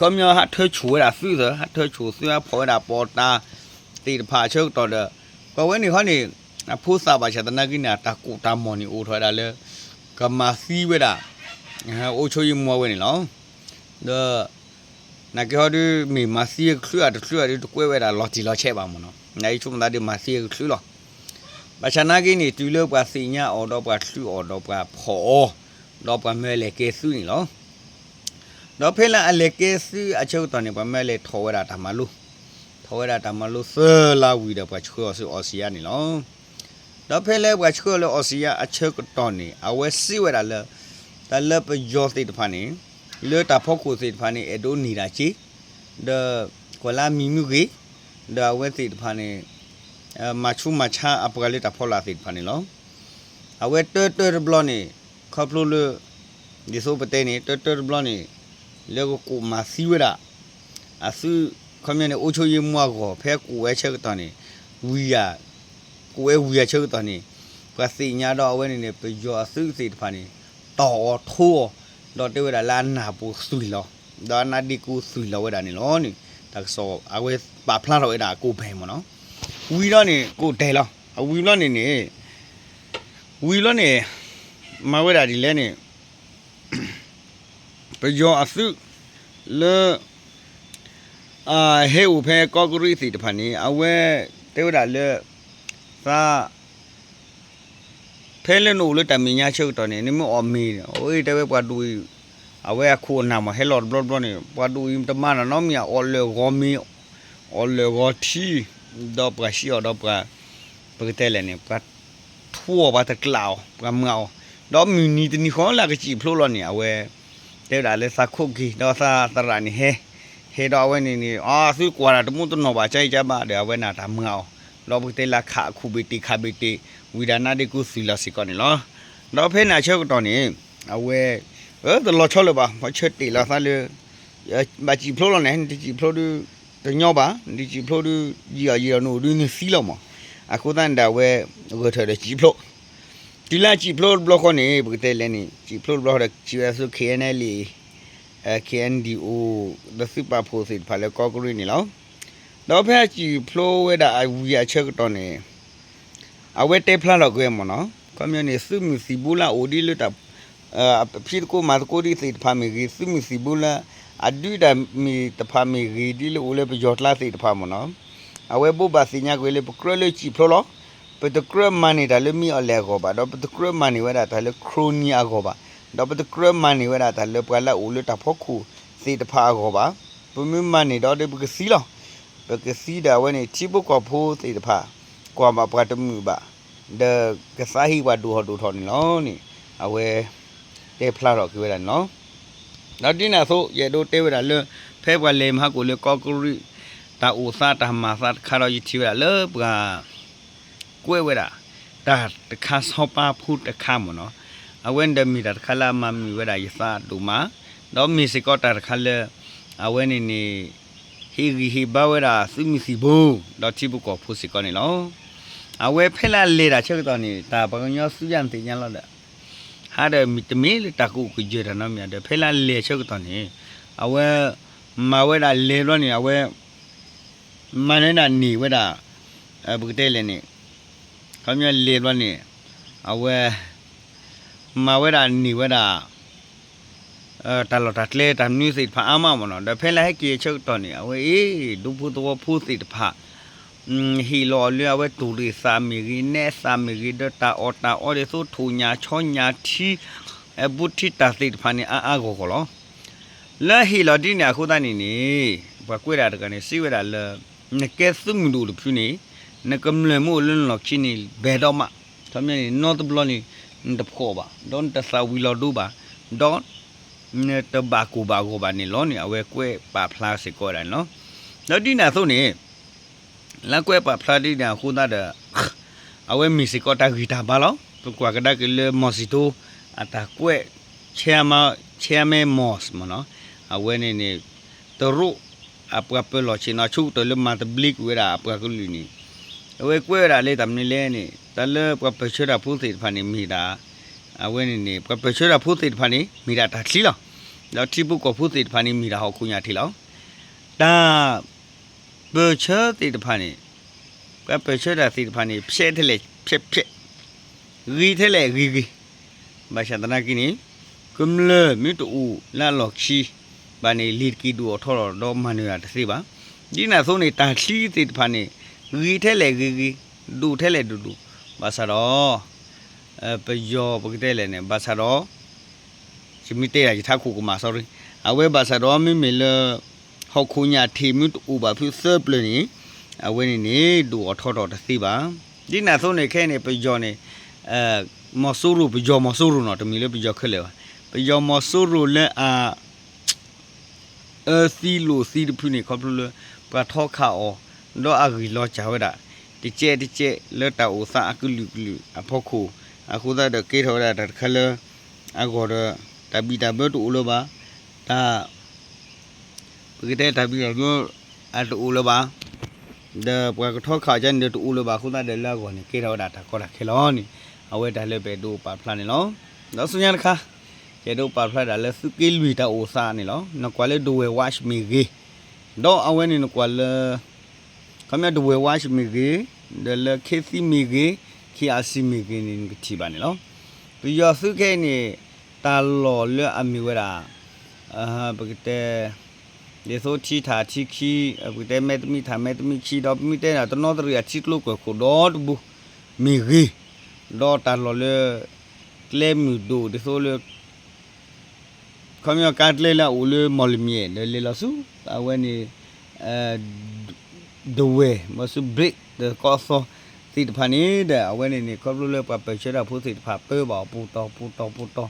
ခီပညီဟးထၢဆိၣ်ဝဲဒၣ်သုးသၢ, ဟးထၢဆိၣ်သုး ဟးဖီၣ်ဝဲဒၣ်ပီးတၢ်သ့ၣ်တဖၣ်အဆၢကတီၢ်ဒီး ပှၤဝဲန့ၣ်ခီန့ၣ် အဖိသၣ်ဘၣ်ဆၣ်သနာ်က့န့ၣ် အတၢ်ကိၢ်တၢ်မီၢ်န့ၣ် အိၣ်ထီၣ်ဝဲဒၣ်လၢ ကမၤသံဝဲဒၣ် အိၣ်ဆိယ့မူအဝဲန့ၣ်လီၤ. ဒီး နာ်က့ဟီဒုး မ့ၢ်မၤသံကချုးဧါတချုးဧါဒုး တကွဲးဝဲဒၣ်လီၤတံၢ်လီၤဆဲးဘၣ်မ့ၢ်နီၤ, နာ်က့ဆိကမိၣ်သးဒုးမၤသံကချုးလီၤ. ဘၣ်ဆၣ်နာ်က့န့ၣ် တုၤလၢပှၤသ့ၣ်ညါအီၤဒီးပှၤချုးအီၤဒီးပှၤဖီၣ်အီၤ ဒီးပှၤမၢလဲၤကဲသုးန့ၣ်လီၤ. ဒီးဖဲလၢအလဲၤကဲသုးအဆၢကတီၢ်န့ၣ် ပှၤမၢလဲၤထီၣ်ဝဲဒၣ်တၢ်မၤလိ, ထီၣ်ဝဲဒၣ်တၢ်မၤလိသၢလါဝံၤဒီး ပှၤဆှၢအီၤဆူအီစံယါန့ၣ်လီၤ. ဒီးဖဲလၢပှၤဆှၢအီၤလၢအီစံယါအဆၢကတီၢ်န့ၣ် အဝဲစံးဝဲဒၣ်လၢ တၢ်လၢပယီၤသ့ၣ်တဖၣ်န့ၣ် လၢတၢ်ဖီခိၣ်သ့ၣ်တဖၣ်န့ၣ် အဲၣ်ဒိးန့ၢ်ဒၣ်စ့ ဒီး ကွၢ်လၢအမံၤမ့ၢ်ဂ့ၤ, ဒီးအဝဲသ့ၣ်တဖၣ်န့ၣ် မၤဆူးမၤဆါအပှၤလၢတၢ်ဖီလာ်သ့ၣ်တဖၣ်န့ၣ်လီၤ. အဝဲတၢတၢတဘျီန့ၣ် ခီဖျိလၢ ဒ်သိးပတဲန့ၣ် တၢတၢတဘျီန့ၣ် လၢကကိးမၤသံဝဲဒၣ် အသုး ခီပညီန့ၣ် အိၣ်ဆိယ့မူအဂီၢ် ဖဲကိးဝဲဆၢကတီၢ်န့ၣ် ဝံၤယၤ ကိးဝဲဝံၤအဆၢကတီၢ်န့ၣ် ပှၤသ့ၣ်ညါဒီးအဝဲန့ၣ်န့ၣ် ပယီၤအသုးသ့ၣ်တဖၣ်န့ၣ် တီၢ်အီၤထိအီၤ ဒီးတဲဝဲဒၣ်လၢအနၢ်ပူၤသွံၣ်လီၤ ဒီးအနါဒ့ကူသွံၣ်လီၤဝဲဒၣ်န့ၣ်လီၤန့ၣ် တၢ်ကစီၣ်အဝဲပာ်ဖျါထီၣ်ဝဲဒၣ်ကိးပၤမ့ၢ်နီၤ. ဝံၤလီၤန့ၣ် ကိးတဲာ်လီၤ အဝံၤဘျီန့ၣ်န့ၣ် ဝံၤဘျီန့ၣ် မၤဝဲဒၣ်ဒ်လဲၣ်န့ၣ် ပယီၤအသုး လၢ ဟဲအိၣ်ဖဲကီၢ်ကရံၣ်သ့ၣ်တဖၣ်န့ၣ် အဝဲ တဲဝဲဒၣ်လၢ သး ဖဲလၢနအိၣ်လၢတၢ်မဲာ်ညါဆၢကတီၢ်န့ၣ် နမ့ၢ်အီၣ်မ့ၤန့ၣ် အဝဲတဲဝဲပှၤဒိၣ်အံၤ အဝဲအခိၣ်အနၢ်မး ဟဲလီၤတဘျီတဘျီန့ၣ် ပှၤဒိၣ်အံၤတမၤနီၢ်နီတမံၤ အီၣ်လၢာ်ဂီၤမ့ၤ အီၣ်လၢာ်ဂီၤထံ ဒီးပှၤဟံးအီၤဒီးပှၤ ပကတဲလဲၣ်န့ၣ် ပှၤ ထူအီၤ ပှၤတကျးအီၤ ပှၤမၤအီၤ ဒီးမုၢ်နံၤတနံၤဃီလၢကစံၣ်ဖျိလီၤန့ၣ် အဝဲ တဲဝဲဒၣ်လၢသးခိၣ်က့ၤ ဒီးသးသရၣ်န့ၣ်ဟဲ ဟဲဒီးအဝဲန့ၣ်န့ၣ် အသုကွၢ်တၢ်တမူတနီၢ်ဘၣ် ကၢအံၤကၢဘၣ်ဒီး အဝဲန့ၣ်တၢ်မၤအီၤ ဒီးပကတဲလၢခးခူၣ်ဘ့ၣ်တ့ၢ်ခးဘ့ၣ်တ့ၢ် ဝံၤဒၣ်နါဒ့ကူသွံၣ်လီၤစ့ၢ်ကီးန့ၣ်လီၤ. ဒီးဖဲန့ၣ်အဆၢကတီၢ်န့ၣ် အဝဲ အၢ တလီၤဆီလၢၤဘၣ် ပှၤဆၢတဲာ်လီၤသးလၢ ဘၣ်စံၣ်ဖျိလီၤန့ၣ် နတစံၣ်ဖျိဒုး တညီဘၣ် နတစံၣ်ဖျိဒုး ယံာ်အီၤယံာ်အီၤနအိၣ်ဒုးနသံလီၤမး အဃိသတးန့ၣ်ဒီးအဝဲ ဂဲၤထၢၣ်ဒီးစံၣ်ဖျိ တုၤလၢအစံၣ်ဖျိတဘျီဃီန့ၣ် ပကတဲလဲၣ်န့ၣ် စံၣ်ဖျိတဘျီဃီဒီးစံၣ်ဝဲဒၣ်ဆူ KNLA KNDO ဒီးသုးပာ်ဖှိၣ်သ့ၣ်တဖၣ်လၢကီၢ်ကရံၣ်န့ၣ်လီၤ. ဒီးဖဲအစံၣ်ဖျိဝဲဒၣ်အဝံၤအဆၢကတီၢ်န့ၣ် အဝဲတဲဖျါထီၣ်က့ၤဝဲမ့ၢ်နီၤ ခီပညီန့ၣ် သုးမုၢ်သံၣ်ဘိလၢအအိၣ်ဒ်လၢတၢ် ဖံးသကိးမၤသကိးဒ်သ့ၣ်တဖၣ်မ့ၢ်ဂ့ၤ သုးမုၢ်သံၣ်ဘိလၢ အဒုးတၢ်မ့ၢ်တဖၣ်မ့ၢ်ဂ့ၤ ဒ်လၢအိၣ်လၢပယီၤကျါသ့ၣ်တဖၣ်မ့ၢ်နီၤ အဝဲဘိးဘၣ်သ့ၣ်ညါကွံာ်လၢပကြၢးလၢစံၣ်ဖျိလီၤ. ပတကြၢးမၤန့ၢ်တၢ်လၢမ့ၢ်အီၤလဲၣ်အဂီၢ်ဘၣ် ဒီးပတကြၢးမၤန့ၢ်ဝဲဒၣ်တၢ်လၢ ခရိနံၤ အဂီၢ်ဘၣ် ဒီးပတကြၢးမၤန့ၢ်ဝဲဒၣ်တၢ်လၢပှၤလၢအအိၣ်လၢတၢ်ဖီခိၣ်သ့ၣ်တဖၣ်အဂီၢ်ဘၣ်. ပမ့ၢ်မၤန့ၢ်ဒီးဒီးပကသံလီၤ. ပကသံဒီးအဝဲန့ၣ် ထံဖိကီၢ်ဖိသ့ၣ်တဖၣ် ကွၢ်ဘၣ်ပှၤတမုာ်ဘၣ် ဒီးကသးဟ့ပှၤဒိၣ်ထီၣ်ဒိၣ်ထီၣ်န့ၣ်လီၤန့ၣ် အဝဲ တဲဖျါထီၣ်က့ၤဝဲဒၣ်န့ၣ်လီၤ. ဒီးဒ်န့ၣ်အသိး ယအဲၣ်ဒိးတဲဝဲဒၣ်လၢ ဖဲပှၤလဲၤမဟါကိၣ်လၢကီၢ်ကရံၣ် တၢ်အိၣ်သးတၢ်မၤသးတခါဒီး ယထံၣ်ဝဲဒၣ်လၢပှၤ ကွဲးဝဲဒၣ် တၢ်တခါစီၤပၤဖိတခါမ့ၢ်နီၤ အဝဲန့ၣ်ဒီးမ့ၢ်တၢ်တခါလၢအမၤမုာ်ဝဲဒၣ်ယသးဒိၣ်မး ဒီးမ့ၢ်စ့ၢ်ကီးတၢ်တခါလၢ အဝဲန့ၣ်န့ၣ် ဟ့ၣ်ဂံၢ်ဟ့ၣ်ဘါဝဲဒၣ်သုးမုၢ်သံၣ်ဘိ ဒီးထံဖိကီၢ်ဖိစ့ၢ်ကီးန့ၣ်လီၤ. အဝဲဖဲလၢအလဲၤတၢ်ဆၢကတီၢ်န့ၣ် တၢ်ပှၤကညီသုးယါနသ့ၣ်ညါလီၤဒီး ဟးဒီးတမ့ၢ်လၢတၢ်ကအိၣ်ကယၢၢ်တၢ်နီတမံၤဒီး ဖဲလၢအလဲၤဆၢကတီၢ်န့ၣ် အဝဲ မၤဝဲဒၣ်လဲၤဘျီန့ၣ် အဝဲ မၤန့ၢ်ဒၣ်န့ၢ်ဝဲဒၣ် ပကတဲလဲၣ်န့ၣ် ခီပညီလဲၤဘျီန့ၣ် အဝဲ မၤဝဲဒၣ်န့ၢ်ဝဲဒၣ် တၢ်လီၢ်တၢ်ကျဲတၢ်မနုၤသ့ၣ်တဖၣ်အါမးမ့ၢ်နီၤ ဒီးဖဲလၢဟဲက့ၤဆၢကတီၢ်န့ၣ် အဝဲအ့ၣ် ဒူဖိသဝီဖိသ့ၣ်တဖၣ် ဟ့ၣ်လီၤအီၤလၢအဝဲတူၢ်ရ့ၣ်သးမ့ၢ်ဂ့ၤ နဲသးမ့ၢ်ဂ့ၤ ဒီးတၢ်အီၣ်တၢ်အီဒ်သိးထိၣ်ညၣ်ဆီညၣ်ထံ ဘူးထံတၢ်သ့ၣ်တဖၣ်န့ၣ် အါအါဂီၢ်ဂီၢ်လီၤ. လၢဟ့ၣ်လီၤဒ်န့ၣ်အဃိသတးန့ၣ်န့ၣ် ပှၤကွဲးဒၣ်တဂၤန့ၣ် စံးဝဲဒၣ်လၢ နကဲသုးမုၢ်ဒိၣ်တဖုန့ၣ် နကမျၢၢ်မ့ၢ်အိၣ်လၢနလီၢ်ခံန့ၣ် ဘဲၣ်ဒီးမး ခီပညီန့ၣ် နီတဘျီန့ၣ် နတဖှီၣ်ဘၣ် ဒီးနတသၣ်ဝံၤလီၤဒိဘၣ် ဒီး နတဘၣ်ကိၢ်ဘၣ်ဂီၤဘၣ်န့ၣ်လီၤန့ၣ် အဝဲကွဲးပာ်ဖျါစ့ၢ်ကီးဝဲဒၣ်န့ၣ်လီၤ. ဒီးဒ်န့ၣ်အသိးန့ၣ် လၢကွဲးပာ်ဖျါဒ်န့ၣ်အဃိသတးဒီး အဝဲမ့ၢ်စ့ၢ်ကီးတၢ်ဂံၢ်တၢ်ဘါလီၤ. ပကွၢ်ကဒါက့ၤလၢမီၢ်စံၣ်တိ အတၢ်ကွဲး chairman မီၢ်မ့ၢ်နီၤ အဝဲန့ၣ်န့ၣ် တရူး အပှၤပၢၤလီၢ်ဆ့ၣ်နီၤ ဆိကတၢၢ်လၢမၤသဘျ့ကွံာ်ဝဲဒၣ်အပှၤကလုာ်န့ၣ် အဝဲကွဲးဝဲဒၣ်လၢတၢ်မနုၤလဲၣ်န့ၣ် တၢ်လၢပှၤပၢၢ်ဆၢတၢ်ဖိသ့ၣ်တဖၣ်န့ၣ်မ့ၢ်ဒၣ် အဝဲန့ၣ်န့ၣ် ပှၤပၢၢ်ဆၢတၢ်ဖိသ့ၣ်တဖၣ်န့ၣ် မ့ၢ်ဒၣ်တၢ်ချံလီၤ. ဒီးထံဖိကီၢ်ဖိသ့ၣ်တဖၣ်န့ၣ် မ့ၢ်ဒၣ်ဟီၣ်ခိၣ်ညၣ်ထံးလီၤ. တၢ် ပၢၢ်ဆၢသ့ၣ်တဖၣ်န့ၣ် ပှၤပၢၢ်ဆၢတၢ်သ့ၣ်တဖၣ်န့ၣ် ဖျဲးထဲလဲၣ်ဖျဲးဖျဲး ဂ့ၤထဲလဲၣ်ဂ့ၤဂ့ၤ ဘၣ်ဆၣ်သနာ်က့န့ၣ် ကမျၢၢ်မ့ၢ်တအိၣ်လၢအလီၢ်ခံဘၣ်န့ၣ် လ့ၤတက့ၤဒိၣ်အီၤထီထီၣ်ဒီးမၤနၢၤတၢ်တသ့ဘၣ်. ဒ်န့ၣ်အသိးန့ၣ် တၢ်ချံသ့ၣ်တဖၣ်န့ၣ် ဂ့ၤထဲလဲၣ်ဂ့ၤဂ့ၤ ဒိၣ်ထဲလဲၣ်ဒိၣ်ဒိၣ် ဘၣ်ဆၣ်ဒီး ပယီၤပကတဲလဲၣ်န့ၣ် ဘၣ်ဆၣ်ဒီး ယမ့ၢ်တဲဒၣ်ယထးခိၣ်ကမၣ် sorry အဝဲဘၣ်ဆၣ်ဒီးမ့မ့ၢ်လၢ ဟီၣ်ခိၣ်ညၣ်ထံးမ့ၢ်တအိၣ်ဘၣ်ဖုသၢပျၢၤန့ၣ် အဝဲန့ၣ်န့ၣ် ဒိၣ်အီၤထီထီၣ်တသ့ဘၣ်. ဒ်န့ၣ်အသိးန့ၣ် ခဲအံၤန့ၣ် ပယီၤန့ၣ် မီၤစိရိၤ ပယီၤမီၤစိရိၤနီၤ တမ့ၢ်လၢပယီၤခဲလၢာ်ဘၣ်. ပယီၤမီၤစိရိၤလၢအ အၢသံလိာ်သံတဖုန့ၣ် ခီဖျိလၢ ပှၤထီခးအီၤ ဒီးအဂ့ၢ်လီၤစၢ်ဝဲဒၣ် တကဲးတကဲးလၢတၢ်အိၣ်သးအကလုာ်ကလုာ်အဖီခိၣ် အဃိသတးဒီးကဲထီၣ်ဝဲဒၣ်တၢ်တခါလၢ အဂီၢ်ဒီး တၢ်ဘံၣ်တၢ်ဘၢတအိၣ်လၢၤဘၣ်, တၢ် ပကတဲတၢ်ဘံၣ်တၢ်ဘၢ အတအိၣ်လၢၤဘၣ်, ဒီးပှၤကထီခးအီၤကန့ၣ်ဒီးတအိၣ်လၢၤဘၣ်အဃိသတးဒီးလၢအဂီၢ်န့ၣ် ကဲထီၣ်ဝဲဒၣ်တၢ်ကီတၢ်ခဲလီၤန့ၣ် အဝဲတၢ်လၢပအဲၣ်ဒိးပာ်ဖျါန့ၣ်လီၤ. ဒီးဆူညါတခါ ယအဲၣ်ဒိးပာ်ဖျါဒၣ်လၢသုးက့လွံၢ်တၢ်အိၣ်သးန့ၣ်လီၤ. နကွၢ်လၢဒဝဲၢ်ဝါၡ်မ့ၢ်ဂ့ၤ, ဒီးအဝဲန့ၣ်နကွၢ်လၢ ခီပညီဒဝဲၢ်ဝါၡ်မ့ၢ်ဂ့ၤ, ဒီးလၢခ့သံမ့ၢ်ဂ့ၤ, ခ့အါစံမ့ၢ်ဂ့ၤန့ၣ် နကထံၣ်ဘၣ်န့ၣ်လီၤ. ပယီၤသုးခဲအံၤန့ၣ် တၢ်လီၢ်လၢအမ့ၢ်ဝဲဒၣ် ပကတဲ ဒ်သိးထံထးထံခံ ပကတဲမဲာ်တမံၤထးမဲာ်တမံၤခံ ဒီးပမ့ၢ်တဲန့ၣ် တနီသရံၣ်အထံကျိကၢၢ်ခိၣ်ဒီတဘိ မ့ၢ်ဂ့ၤ, ဒီးတၢ်လီၢ်လၢ ကျဲမုၢ်ဒိၣ်ဒ်သိးလၢ ခီပညီကါကျဲလၢအအိၣ်လၢမီၢ်လမၠဲၣ် ဒီးလဲၤလီၤဆူ အဝဲန့ၣ် ဒဝဲၢ် မ့ၢ်ဆူ ဘရ့း ဒီးကီၢ်အသီသ့ၣ်တဖၣ်န့ၣ်ဒီး အဝဲန့ၣ်န့ၣ် ခီဖျိလၢပှၤပၢၢ်ဆၢတၢ်ဖိသ့ၣ်တဖၣ်ပၢဘၣ်အီၤ ပူၤတီၤပူၤတီၤပူၤတီၤ,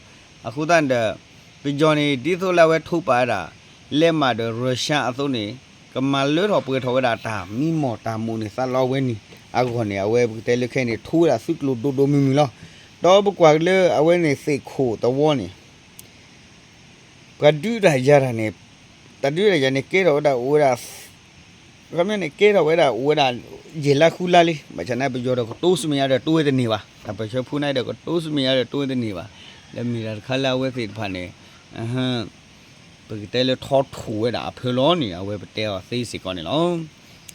အဃိသတးဒီး ပယီၤန့ၣ် ဒ်သိးလၢအဝဲထိးပာ်ဝဲဒၣ် လဲးမးဒီး Russia အသိးန့ၣ် ကမၤလၢထီၣ်ပှဲၤထီၣ်ဝဲဒၣ်တၢ်မံမီၢ်တၢ်မိၣ်န့ၣ် သးလီအဝဲန့ၣ် အဂီၢ်န့ၣ် အဝဲပကတဲလၢခဲအံၤန့ၣ် ထိးဝဲဒၣ်သုးကျိၤဒိၣ်ဒိၣ်မုၢ်မုၢ်လီၤ. ဒီးပကွၢ်က့ၤလၢအဝဲန့ၣ်သ့ၣ်ခိၣ်သဝီန့ၣ် ပှၤဒုးတၢ်ယၤတၢ်န့ၣ် တၢ်ဒုးတၢ်ယၤန့ၣ် ကဲထီၣ်ဝဲဒၣ်အိၣ်ဝဲဒၣ် ခီပညီန့ၣ် ကဲထီၣ်ဝဲဒၣ်အိၣ်ဝဲဒၣ် ယဲၢ်လါဃုလါလံ, ဘၣ်ဆၣ်န့ၣ် ပယီၤဒီးကတိၤဆူမဲာ်ညါဒီးတိၤဝဲတန့ၢ်ဘၣ်, တၢ်ပၢၢ်ဆၢဖိန့ၣ်ဒီးကတိၤဆူမဲာ်ညါဒီးတိၤဝဲတန့ၢ်ဘၣ်, လၢမ့ၢ်တၢ်တခါလၢအဝဲသ့ၣ်တဖၣ်န့ၣ် ပကတဲလၢထီထီၣ်ဝဲဒၣ်အဖၢလီၤန့ၣ် အဝဲပတဲအီၤသ့စ့ၢ်ကီးန့ၣ်လီၤ.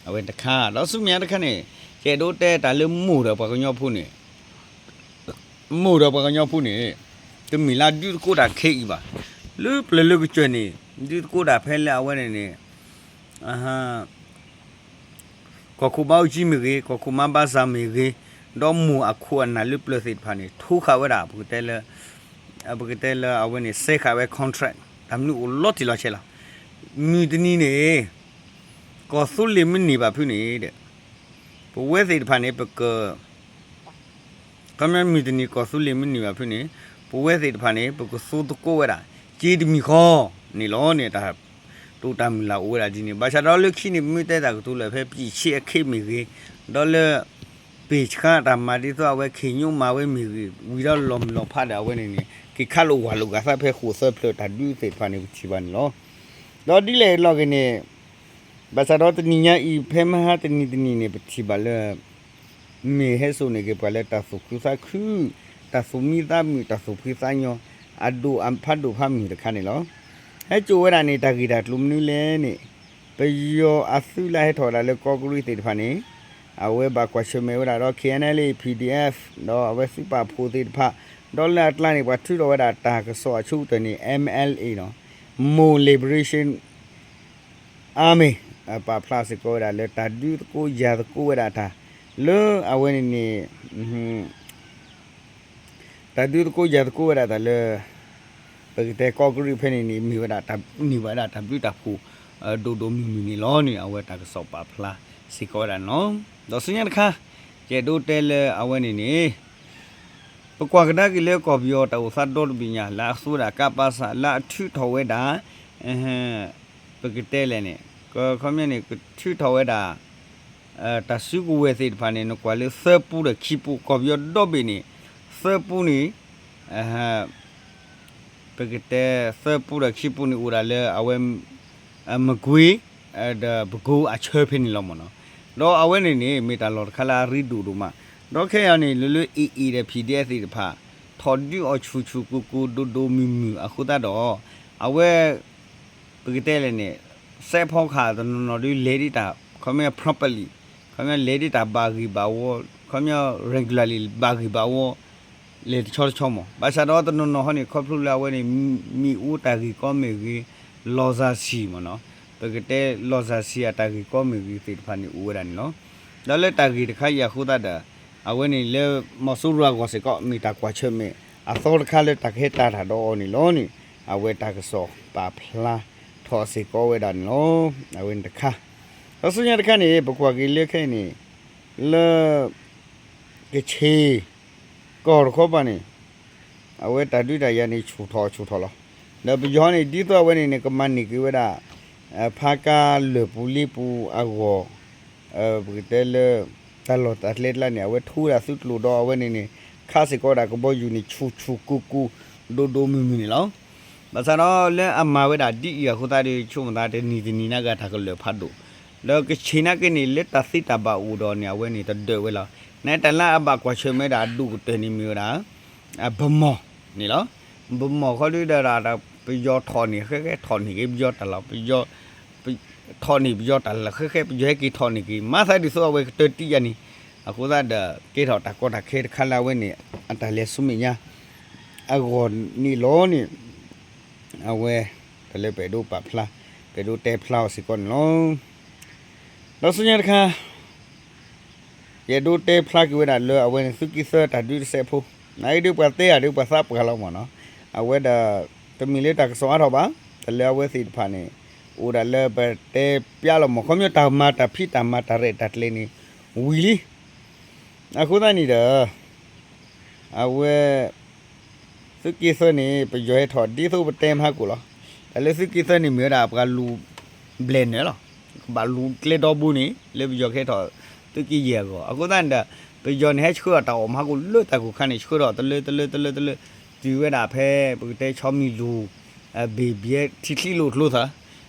အဝဲတခါ ဒီးဆူမဲာ်ညါတခါန့ၣ် ကဲဒိးတဲတၢ်လၢမိၢ်ဒီးပှၤကညီဖိန့ၣ် မိၢ်ဒီးပှၤကညီဖိန့ၣ် တမ့ၢ်လၢဒုးသကိးတၢ်ခဲအံၤဘၣ်. လၢပျၢၤလၢကစၢၢ်န့ၣ် ဒုးသကိးတၢ်ဖဲလၢအဝဲန့ၣ်န့ၣ် ကီၢ်ခိၣ်ဘါအူကၠံမ့ၢ်ဂ့ၤ, ကီၢ်ခိၣ်မါဘါစၢ်မ့ၢ်ဂ့ၤ, ဒီးမိၢ်အခိၣ်အနၢ်လၢပျၢၤသ့ၣ်တဖၣ်န့ၣ် ထိဃာ်ဝဲဒၣ် ပကတဲလၢ ပကတဲလၢအဝဲန့ၣ် စဲဃာ်ဝဲ contract တၢ်မနုၤအိၣ်လီၤတံၢ်လီၤဆဲးလီၤ. မုၢ်တနံၤန့ၣ် ကီၢ်သူလ့ၤမ့ၢ်န့ၢ်ဘၣ်ဖုန့ၣ်ဒီး ပဝဲသ့ၣ်တဖၣ်န့ၣ် ပက ခီပညီမုၢ်တနံၤကီၢ်သူလ့ၤမ့ၢ်န့ၢ်ဘၣ်ဖုန့ၣ် ပဝဲသ့ၣ်တဖၣ်န့ၣ် ပကသူသကိးဝဲဒၣ် က့တမံၤဃီန့ၣ်လီၤန့ၣ် တၢ်တိာ်တၢ်မုၢ်လၢ်အိၣ်ဝဲဒၣ်ဒ်န့ၣ် ဘၣ်ဆၣ်ဒီးလၢခံန့ၣ် ပမ့ၢ်တဲတၢ်ကတိၤလၢဖဲ ပံၣ်ဆ့အခ့မ့ၢ်ဂ့ၤ, ဒီးလၢ ပ့ၢ်ဆှါတၢ်မၤဒ်သိးအဝဲခ့ၣ်ညိမၤဝဲမ့ၢ်ဂ့ၤ ဝံၤဒီးလီၤမုၢ်လီၤဖးဒီးအဝဲန့ၣ်န့ၣ် က့ၤခးလိာ်ဝးလိာ်ဂာ်သးဖဲဃိာ်သၢဖျၢၣ်တၢ်ဒုးသ့ၣ်တဖၣ်န့ၣ် ပထံၣ်ဘၣ်န့ၣ်လီၤ. ဒီးဒ်လဲၣ်လီၤဂ့ၤန့ၣ် ဘၣ်ဆၣ်ဒီးတနံၤညါအံၤ ဖဲမဟါတနံၤတနံၤန့ၣ် ပထံၣ်ဘၣ်လၢ မ့ၢ်ဟဲစိာ်န့ၢ်က့ၤပှၤလၢတၢ်သူၣ်ခုသးခု, တၢ်သူၣ်မံသးမုာ်, တၢ်သူၣ်ဖှံသးညီ, အဒိၣ်အဖးဒိၣ်ဖးမုၢ်တခါန့ၣ်လီၤ. ဟဲစိာ်ဝဲဒၣ်န့ၣ် တၢ်ဂ့ၢ်တၢ်ကျိၤမနုၤလဲၣ်န့ၣ် ပယီၤအသုးလၢဟဲထီၣ်ဝဲဒၣ်လၢကီးကရံးသ့ၣ်တဖၣ်န့ၣ် အဝဲဘၣ်ကွၢ်ဆၢၣ်မဲာ်ဝဲဒၣ်ဒီး K N L A P D F ဒီးအဝဲသုးပာ်ဖှိၣ်သ့ၣ်တဖၣ်, ဒီးလၢအကျါန့ၣ် ပှၤထုးထီၣ်ဝဲဒၣ်တၢ်ကစီၣ်အဆိကတၢၢ်န့ၣ် M L A နီၤ Mon Liberation Army ပာ်ဖျါစ့ၢ်ကီးဝဲဒၣ်လၢတၢ်ဒုးသကိးယၤသကိးဝဲဒၣ်တၢ် လၢအဝဲန့ၣ်န့ၣ် တၢ်ဒုးသကိးယၤသကိးဝဲဒၣ်တၢ်လၢ ပကတဲကီးကရံးဖဲန့ၣ်န့ၣ် မ့ၢ်ဝဲဒၣ်တၢ်န့ၢ်ဘၣ်ဝဲဒၣ်တၢ်ဘျုးတၢ်ဖှိၣ် ဒိၣ်ဒိၣ်မုၢ်မုၢ်န့ၣ်လီၤန့ၣ် အဝဲတၢ်ကစီၣ်ပာ်ဖျါစ့ၢ်ကီးဝဲဒၣ်န့ၣ်လီၤ. ဒီးဆူညါတခါ ယအဲၣ်ဒိးတဲလၢအဝဲန့ၣ်န့ၣ် ပကွၢ်ကဒါက့ၤလၢကီၢ်ပယီၤတၢ်အိၣ်သးဒီတဘ့ၣ်ညါ လၢအသူဝဲဒၣ်ကးပးစး လၢအထုးထီၣ်ဝဲဒၣ် ပကတဲလဲၣ်န့ၣ် ခီပညီန့ၣ် ကထုးထီၣ်ဝဲဒၣ် တၢ်စုကဝဲၤသ့ၣ်တဖၣ်န့ၣ် နကွၢ်လၢသၢပူဒီးခံပူ ကီၢ်ပယီၤဒီဘ့ၣ်န့ၣ် သၢပူန့ၣ် ပကတဲသၢပူဒီးခံပူန့ၣ် အိၣ်ဒၣ်လၢအဝဲ မကွ့ၤ ဒီးပကိအဆၢဖဲန့ၣ်လီၤမ့ၢ်နီၤ. ဒီးအဝဲန့ၣ်န့ၣ် မ့ၢ်တၢ်လီၢ်တခါလၢအရ့ဒိၣ်ဒိၣ်မး, ဒီးခဲအံၤန့ၣ် လၢလၢ A A ဒီး P D F သ့ၣ်တဖၣ် ထီၣ်ဒုးအီၤဆူၣ်ဆူၣ်ကိၢ်ကိၢ်ဒိၣ်ဒိၣ်မုၢ်မုၢ်အဃိသတးဒီး အဝဲ ပကတဲလဲၣ်န့ၣ် စဲးဖီကဟၣ်တနီၤနီၤဒုးလဲၤဒ်တၢ် ခီပညီ properly ခီပညီလဲၤဒ်တၢ်ဘၣ်ဂ့ၢ်ဘၣ်ဝီ ခီပညီ regularly ဘၣ်ဂ့ၢ်ဘၣ်ဝီ လဲၤတဆီတဆီမး. ဘၣ်ဆၣ်ဒီးတနီၤနီၤဟီန့ၣ် ခီဖျိလၢအဝဲန့ၣ် မ့ၣ်အူတၢ်ဂ့ၢ်ကီမ့ၢ်ဂ့ၤ လီၢ်စၢ်ဆံၣ်မ့ၢ်နီၤ ပကတဲလီၢ်စၢ်ဆံၣ်အတၢ်ဂ့ၢ်ကီမ့ၢ်ဂ့ၤ သ့ၣ်တဖၣ်န့ၣ်အိၣ်ဝဲဒၣ်န့ၣ်လီၤ. ဒီးလၢတၢ်ဂ့ၢ်တခါအံၤအဃိသတးဒီး အဝဲန့ၣ်လၢ မီၤစိရိၤအဂီၢ်စ့ၢ်ကီး မ့ၢ်တၢ်ကွၢ်ဆၢၣ်မဲာ်အသီတခါလၢတၢ်ကဟဲတၢ်တၢ်ဒီးအီၤန့ၣ်လီၤန့ၣ် အဝဲတၢ်ကစီၣ်ပာ်ဖျါထီၣ်စ့ၢ်ကီးဝဲဒၣ်န့ၣ်လီၤ. အဝဲန့ၣ်တခါ ဒီးဆူညါတခါန့ၣ် ပကွၢ်က့ၤလၢခဲအံၤန့ၣ် လၢ ကခ့ၣ် ကီၢ်တခီပၤန့ၣ် အဝဲတၢ်ဒုးတၢ်ယၤန့ၣ် ဆူၣ်ထီၣ်ဆူၣ်ထီၣ်လီၤ. ဒီးပယီၤန့ၣ် ဒ်သိးအဝဲန့ၣ်န့ၣ် ကမၤန့ၢ်က့ၤဝဲဒၣ် ဖးကါလၢၢ်ပူၤလ့ပူၤအဂီၢ် ပကတဲလၢ တၢ်လီၢ်တၢ်ကျဲတလါန့ၣ် အဝဲထိးဝဲဒၣ်သုးကျိၤဒီးအဝဲန့ၣ်န့ၣ် ခးစ့ၢ်ကီးဝဲဒၣ်ကဘီယူၤန့ၣ် ဆူၣ်ဆူၣ်ကိၢ်ကိၢ် ဒိၣ်ဒိၣ်မုၢ်မုၢ်န့ၣ်လီၤ. ဘၣ်ဆၣ်ဒီးလၢအမၤဝဲဒၣ်ဒ်အံၤအဃိသတးဒီး ဆိကမိၣ်သးတနံၤတနံၤနာ်က့တၢ်ကလၢာ်ဖးဒိၣ်, ဒီးကခ့ၣ်နာ်က့န့ၣ် လၢတၢ်သ့တၢ်ဘၣ်အိၣ်ဒီးန့ၣ် အဝဲန့ၣ်တဒၢးဝဲလီၤ. နတၢ်လၢအဘၣ်ကွၢ်ဆၢၣ်မဲာ်ဒၣ်အဒိၣ်ကတၢၢ်န့ၣ်မ့ၢ်ဝဲဒၣ် ဗန်းမော်န့ၣ်လီၤ. ဗန်းမော်ခီဒုဒီး ပယီၤထီၣ်န့ၢ်ဃဲဃဲ ထီၣ်န့ၢ်က့ၤပယီၤတၢ်လီၢ် ပယီၤ ထီၣ်န့ၢ်ပယီၤတၢ်လီၢ်ဃဲဃဲ ပယီၤဟဲက့ၤထီၣ်န့ၢ်က့ၤ မၤသးဒ်သိးအဝဲကတၢၢ်တံၢ်ယၤန့ၣ်, အဃိသတးဒီး ကဲထီၣ်တၢ်ကီတၢ်ခဲတခါလၢအဝဲန့ၣ် အတၢ်လဲၤဆူမဲာ်ညါ အဂီၢ်န့ၣ်လီၤန့ၣ် အဝဲ တ အဝဲန့ၣ်မ့ၢ်ဝဲဒၣ်တၢ်လၢပအဲၣ်ဒိးပာ်ဖျါ ပအဲၣ်ဒိးတဲဖျါအီၤစ့ၢ်ကီးန့ၣ်လီၤ. ဒီးဆူညါတခါ ယအဲၣ်ဒိးတဲဖျါက့ၤဝဲဒၣ်လၢအဝဲန့ၣ်သုးက့သၢတၢ်ဒုးတစဲးဖိ, နာ်က့ဒုးပှၤတဲဧါဒုးပှၤသးပှၢ်လီၤမၢ်နီၤ, အဝဲဒၣ် တမ့ၢ်လၢတၢ်ကစီၣ်အါထီၣ်ဘၣ်, တၢ်လၢအဝဲသ့ၣ်တဖၣ်န့ၣ် အိၣ်ဒၣ်လၢပတဲပျါလီၤမၢ်, ခီပညီတၢ်မၤတၢ်ဖံးတၢ်မၤတၢ်ရဲၣ်တၢ်ကျဲၤန့ၣ် ဝံၤလံ. အဃိသတးန့ၣ်ဒီး အဝဲ သုးက့သၢန့ၣ် ပယီၤဟဲထီၣ်ဒ်သိးပတဲမဟါကိၣ်လီၤ. တၢ်လၢသုးက့သၢန့ၣ်မ့ၢ်ဝဲဒၣ်ပှၤလူၤဘျဲၣ်နၢၤလီၤ. ကဘၣ်လူၤကျဲဒီဘိန့ၣ် လၢပယီၤကဟဲထီၣ်သုးက့ယဲၢ်အဂီၢ်. အဃိသတးန့ၣ်ဒီး ပယီၤန့ၣ်ဟဲဆှၢအီၤတၢ်အီၣ်မဟါကိၣ်လၢတၢ်ကိၢ်ခါန့ၣ် ဆှၢထီၣ်တလၢတလၢတလၢတလၢ တုၤဝဲဒၣ်ဖဲ ပကတဲဆီမံၤလူၤ ဘ့ၣ်ဘျဲထံချံလိာ်ကျိသၢ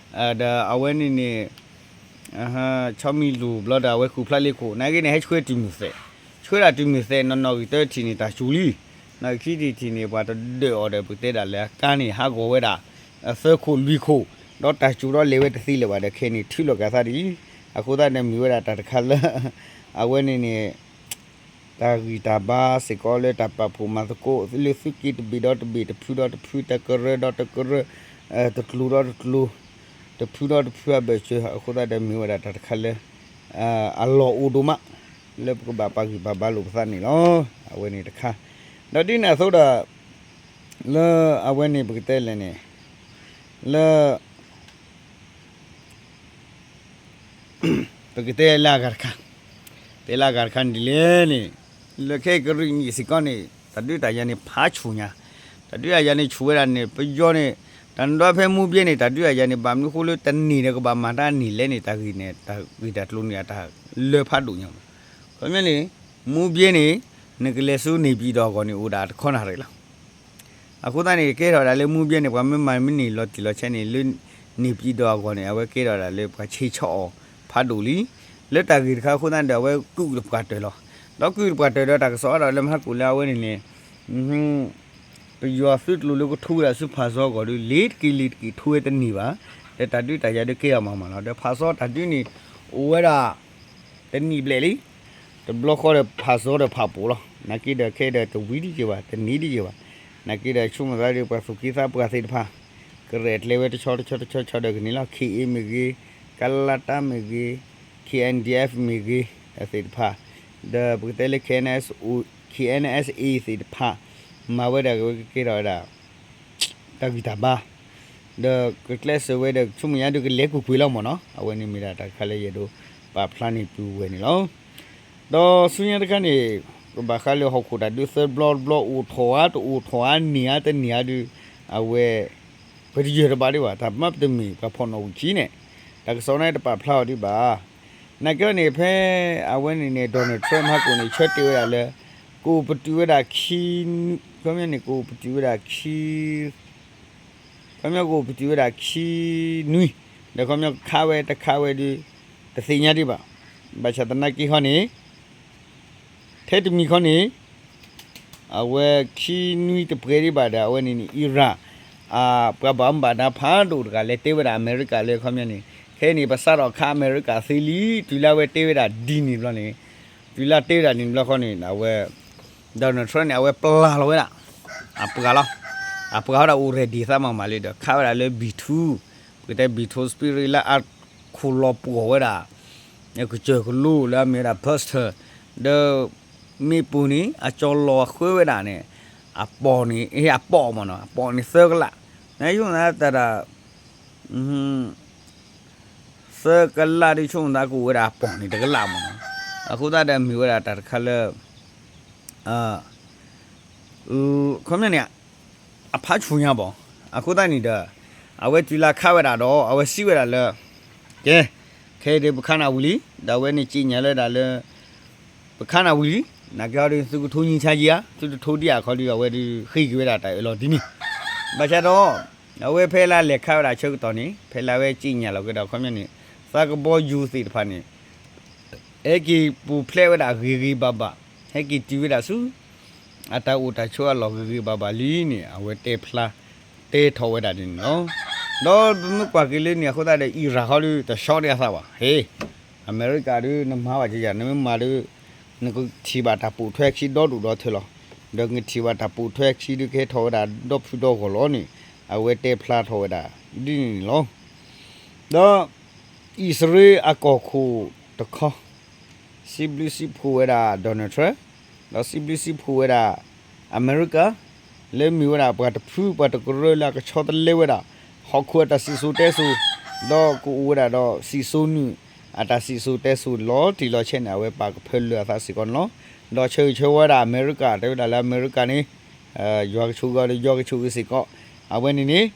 ဒီးအဝဲန့ၣ်န့ၣ် ဆီမံၤလူၤဘျီဒီးအဝဲဃုာ်ဖျါလ့ခိၣ် နာ်က့န့ၣ် ဟဲဆှၢတုၤမုၢ်သဲး, ဆှၢဒၣ်တုၤမုၢ်သဲး နီၢ်နီၢ်ဂံၢ်တၢထံၣ်န့ၣ် တၢ်စူၤလံ, နီၢ်ဂံၢ်ခံထံၣ်န့ၣ် ပှၤတဒၢးအီၤဒီး ပကတဲဒၣ်လၢအကါန့ၣ် ဟးဂီၤဝဲဒၣ် သၢခိၣ်လွံၢ်ခိၣ်, ဒီးတၢ်စူၤဒီးလဲၤဝဲတသ့လၢၤဘၣ်ဒီး ခဲအံၤန့ၣ် ထုးလီၤက့ၤသးဒ်အံၤ, အဃိသတးန့ၣ်မ့ၢ်ဝဲဒၣ်တၢ်တခါလၢ အဝဲန့ၣ်န့ၣ် တၢ်ဂံၢ်တၢ်ဘါစ့ၢ်ကီးလၢတၢ်ပာ်ဖှိၣ်မၤသကိးလၢသုးက့တဘ့ၣ်ဒီးတဘ့ၣ် တဖုဒီးတဖု တကရၢဒီးတကရၢ တကျိၤဒီးတကျိၤ တဖုဒီးတဖုအဘၢၣ်စၢၤ အဃိသတးဒီးမ့ၢ်ဝဲဒၣ်တၢ်တခါလၢ အလီၢ်အိၣ်ဒိၣ်မး လၢပကဘၣ်ပာ်ဂံၢ်ပာ်ဘါလိာ်ပသးန့ၣ်လီၤ. အဝဲန့ၣ်တခါ ဒီးဒ်န့ၣ်အသိးဒီး လၢအဝဲန့ၣ်ပကတဲလဲၣ်န့ၣ် လၢ ပကတဲလၢအဂၤတခါ, တဲလၢအဂၤတခါန့ၣ်ဒ်လဲၣ်န့ၣ်, လၢခဲအံၤကရံၣ်နံၣ်စ့ၢ်ကီးန့ၣ် တၢ်ဒုးတၢ်ယၤန့ၣ်ဖးဆူၣ်ညါ, တၢ်ဒုးတၢ်ယၤန့ၣ်ဆူၣ်ဝဲဒၣ်န့ၣ် ပယီၤန့ၣ် တၢ်နဒီဖဲမူဘဲန့ၣ် တၢ်ဒုးတၢ်ယၤန့ၣ် ဘၣ်မနုၤဃိလၢတန့ၢ်ဒီးကဘၣ်မၤတၢ်န့ၢ်လဲၣ်န့ၣ် တၢ်ဂ့ၢ်န့ၣ် တၢ်ဂ့ၢ်တၢ်ကျိၤန့ၣ် အတၢ်လၢဖးဒိၣ်ညါမး, ခီပညီန့ၣ် မူဘဲန့ၣ် နကလဲၤဆူန့ၣ်ပံၤဒီးအဂီၢ်န့ၣ် အိၣ်ဒၣ်တခီနၣ်ရံၣ်လီၤ. အဃိသတးန့ၣ် ကဲထီၣ်ဒၣ်လၢမူဘဲန့ၣ် ပှၤမ့ၢ်မၤမ့ၢ်န့ၢ်လီၤတံၢ်လီၤဆဲးန့ၣ် လၢန့ၣ်ပံၤဒီးအဂီၢ်န့ၣ် အဝဲကဲထီၣ်ဒၣ်လၢပှၤဆ့ဆီအီၤဖးဒိၣ်လံ. လၢတၢ်ဂ့ၢ်တခါအဃိသတးန့ၣ်ဒီး အဝဲကုၢ်တပှၢ်တၢၢ်လီၤ. ဒီးကုၢ်တပှၢ်တၢၢ်ဒီးတၢ်ကစီၣ်အါဒီးလၢမဟါကိၣ်လၢအဝဲန့ၣ်န့ၣ် ပယီၤသုးကျိၤလၢကထိဝဲဒၣ်ဆူဖၣ်စီအဂီၢ်ဒီး လ့ၤတက့ၤလ့ၤတက့ၤထိဝဲတန့ၢ်ဘၣ်, ဒီးတၢ်ဒုးတၢ်ယၤဒုးကဲထီၣ်မးမးလီၤ. ဒီးဖၣ်စီတၢ်ဒုးန့ၣ် အိၣ်ဝဲဒၣ် တနံၣ်ဘျဲၣ်လံ, တဘျီဃီဒီးဖၣ်စီဒီးဖၣ်ပိာ်လီၤ. နာ်က့ဒီးခဲဒီးတဝံၤဒံးက့ၤဘၣ်, တန့ၢ်ဒံးက့ၤဘၣ်. နာ်က့ဒီးဆိကမိၣ်သးဒီးပှၤသူၣ်က့သးပှၢ်သ့ၣ်တဖၣ် ကရဲၣ်ကျဲၤဝဲတဆီတဆီတဆီတဆီဒီးကန့ၢ်လီၤ. ခ့ၣ်အ့မ့ၢ်ဂ့ၤ, ကလါတၢ်မ့ၢ်ဂ့ၤ, ခ့ၣ်အဲၣ်ဒံၣ်အ့ၣ်မ့ၢ်ဂ့ၤ, သ့ၣ်တဖၣ်, ဒီးပကတဲလၢ ခ့ၣ်အဲၣ်အ့ၣ်, ခ့ၣ်အဲၣ်အ့ၣ် သ့ၣ်တဖၣ် မၤဝဲဒၣ်ကဝဲကကဲထီၣ်ဝဲဒၣ် တၢ်ဂံၢ်တၢ်ဘါ ဒီးကကျဲးစၢးဝဲဒီး ဆိကမိၣ်ညါဒုးကလဲၤကွ့ၢ်ကွ့ၢ်လီၤမ့ၢ်နီၤ. အဝဲန့ၣ်မ့ၢ်ဒၣ်တၢ်တခါလၢယအဲၣ်ဒိးပာ်ဖျါန့ၢ်ပုၢ်ဝဲၢ်န့ၣ်လီၤ. ဒီးဆူညါတခါန့ၣ် ကဘၣ်ဃးလၢဟီၣ်ခိၣ်တၢ်ဒုးသၢဘျီတဘျီ အိၣ်ထီၣ်ဧါတအိၣ်ထီၣ်ဧါ န့ၢ်ဧါတန့ၢ်ဧါဒုး အဝဲ ပတယၢၢ်တဘၣ်ဒံးဘၣ်. တၢ်မ့ၢ်ပတမ့ၢ်ပှၤဖီၣ်နီၣ်ဝံာ်ခံန့ၣ် တၢ်ကစီၣ်န့ၣ်တပာ်ဖျါအီၤဒံးဘၣ်. နာ်က့န့ၣ် ဖဲအဝဲန့ၣ်န့ၣ် Donald Trump ဟးကိာ်န့ၣ် ဆၢတဲာ်ဝဲဒၣ်လၢ ကအိၣ်ပတုာ်ဝဲဒၣ်ခံ ခီပညီန့ၣ် ကအိၣ်ပတုာ်ဝဲဒၣ်ခံ ခီပညီကအိၣ်ပတုာ်ဝဲဒၣ်ခံနွံ, ဒီးခီပညီခးဝဲတခးဝဲဒုး တသ့ၣ်ညါဒံးဘၣ်. ဘၣ်ဆၣ်သနာ်က့ခီန့ၣ် ထဲတမံၤခီန့ၣ် အဝဲခံနွံတပှဲၤဒံးဘၣ်ဒီး အဝဲန့ၣ်န့ၣ် Iran ပှၤဘၣ်မူဘၣ်ဒါဖးဒိၣ်တဂၤလဲၤတဲဝဲဒၣ်အမဲရကၤလၢခီပညီန့ၣ် ခဲအံၤန့ၣ် ပစးထီၣ်ခးအမဲရကၤသ့လံ တုၤလၢအဝဲတဲဝဲဒၣ်ဒ်န့ၣ်ဘျီန့ၣ် တုၤလၢတဲဝဲဒၣ်န့ၣ်ဘျီခီန့ၣ် အဝဲ Donald Trump န့ၣ် အဝဲပျၢ်လီၤဝဲဒၣ် အပှၤလီၤ. အပှၤဝဲဒၣ်အိၣ် ready သးမးမးလံဒီး ခးဝဲဒၣ်လၢ B two ပကတဲ B two spirit လၢအခိၣ်လီၤပှီၢ်ဝဲဒၣ် ကစၢၢ်ကလိလၢအမ့ၢ်ဝဲဒၣ် Buster ဒီး မ့ၣ်ပိၢ်န့ၣ် အကၠီလီၤဃၢဝဲဒၣ်န့ၣ် အပိာ်န့ၣ် အပိာ်မးနီၤ အပိာ်န့ၣ်သၢကလး နယိၣ်နၤတၢ်ဒၣ် သၢကလးဒ်ဆိကမိၣ်သးကအိၣ်ဝဲဒၣ်အပိာ်န့ၣ်တကလးမးနီၤ. အဃိသတးဒီးမ့ၢ်ဝဲဒၣ်တၢ်တခါလၢ ခီပညီန့ၣ် အဖးဆူၣ်ညါဘၣ်. အဃိသတးန့ၣ်ဒီး အဝဲတုၤလၢခးဝဲဒၣ်ဒီး အဝဲစံးဝဲဒၣ်လၢ ကဲ ခဲအံၤဒီးပခးနၤဝံၤလံ ဒီးအဝဲန့ၣ်စံးညါလၢဒၣ်လၢ ပခးနၤဝံၤလံ နာ်က့ဟီဒုး သုကထိနံၤဆါယံၤဧါ သုတထိဒံးဧါခီဒုး အဝဲဒုးဃ့က့ၤဝဲဒၣ်တၢ်အၢၣ်လီၤဒ်န့ၣ် ဘၣ်ဆၣ်ဒီး အဝဲဖဲလၢလဲၤခးဝဲဒၣ်ဆၢကတီၢ်န့ၣ် ဖဲလၢအဝဲစံးညါလီၤက့ၤဒီးခီပညီန့ၣ် သးကဘီယူၤသ့ၣ်တဖၣ်န့ၣ် ဟဲက့ၤပူၤဖျဲးဝဲဒၣ်ဂ့ၤဂ့ၤဘၣ်ဘၣ် ဟဲက့ၤတုၤဝဲဒၣ်ဆူ အတၢ်အိၣ်တၢ်ဆိးအလီၢ်ဂ့ၤဂ့ၤဘၣ်ဘၣ်လံန့ၣ် အဝဲတဲဖျါ တဲထီၣ်ဝဲဒၣ်ဒ်န့ၣ်လီၤ. ဒီးပမ့ၢ်ကွၢ်က့ၤလၢန့ၣ်အဃိသတးဒီး Iran ဟီဒုး တဆီန့ၢ်အသးဘၣ် ဟ့ အမဲရကၤဒုး နမၤဘၣ်ကယၤ နမ့ၢ်မၤဒုး နကထံၣ်ဘၣ်တၢ်ပိာ်ထွဲခံဒီဒူၣ်ဒီထၢလီၤ. ဒီးနကထံၣ်ဘၣ်တၢ်ပိာ်ထွဲခံဒုးကဟဲထီၣ်ဝဲဒၣ်ဒီဖုဒီဂီၢ်လီၤန့ၣ် အဝဲတဲဖျါထီၣ်ဝဲဒၣ် ဒ်န့ၣ်န့ၣ်လီၤ. ဒီး အံၣ်စရ့လးအကီၢ်ခိၣ်တခီ စံးဘျုးစံးဖှိၣ်ဝဲဒၣ် Donald Trump ဒီးစံးဘျုးစံးဖှိၣ်ဝဲဒၣ် အမဲရကၤ လၢမ့ၢ်ဝဲဒၣ်ပှၤတဖုပှၤတကရၢလၢအကဆီတလဲဝဲဒၣ် ဟီၣ်ခိၣ်အတၢ်စံၣ်စိၤတဲစိၤ ဒီးကအိၣ်ဝဲဒၣ်ဒီးစံၣ်စိၤနုာ် အတၢ်စံၣ်စိၤတဲစိၤလီၤတံၢ်လီၤဆဲးန့ၣ် အဝဲပာ်ကဖၢလၢအသးစ့ၢ်ကီးန့ၣ်လီၤ. ဒီးဆၢဂ့ၤဆၢဝါဒၣ်အမဲရကၤ တဲဝဲဒၣ်လၢအမဲရကၤန့ၣ် ယွၤကဆိၣ်ဂ့ၤအီၤဒီးယွၤကဆိၣ်ဂ့ၤစ့ၢ်ကီး အဝဲန့ၣ်န့ၣ်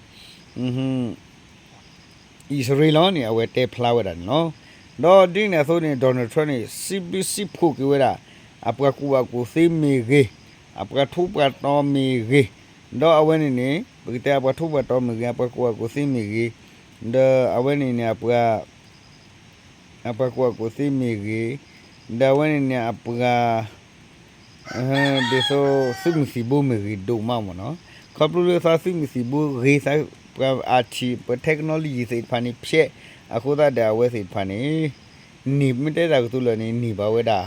အံၣ်စရ့လးလီၤန့ၣ် အဝဲတဲဖျါဝဲဒၣ်န့ၣ်လီၤ. ဒီးဒ်န့ၣ်အသိးန့ၣ် Donald Trump န့ၣ် စံးဘျုးစံးဖှိၣ်က့ၤဝဲဒၣ် အပှၤကူၣ်ဘၣ်ကူၣ်သ့မ့ၢ်ဂ့ၤ, အပှၤထူးပှၤတီၤမ့ၢ်ဂ့ၤ, ဒီးအဝဲန့ၣ်န့ၣ် ပကတဲအပှၤထူးပှၤတီၤမ့ၢ်ဂ့ၤ, အပှၤကူၣ်ဘၣ်ကူၣ်သ့မ့ၢ်ဂ့ၤ, ဒီးအဝဲန့ၣ်န့ၣ် အပှၤ အပှၤကူၣ်ဘၣ်ကူၣ်သ့မ့ၢ်ဂ့ၤ, ဒီးအဝဲန့ၣ်န့ၣ် အပှၤ ဒ်သိးသုးမုၢ်သံၣ်ဘိမ့ၢ်ဂ့ၤဒိၣ်မးမ့ၢ်နီၤ, ခီဖျိလၢသးသုးမုၢ်သံၣ်ဘိဂ့ၤသး ပှၤအထံၣ် ပှၤ technology သ့ၣ်တဖၣ်န့ၣ် ဖျဲး, အဃိသတးဒီးအဝဲသ့ၣ်တဖၣ်န့ၣ် န့ၢ်မ့ၢ်တဲတၢ်ကတိၤလၢာ်န့ၣ် န့ၢ်ဘၣ်ဝဲဒၣ်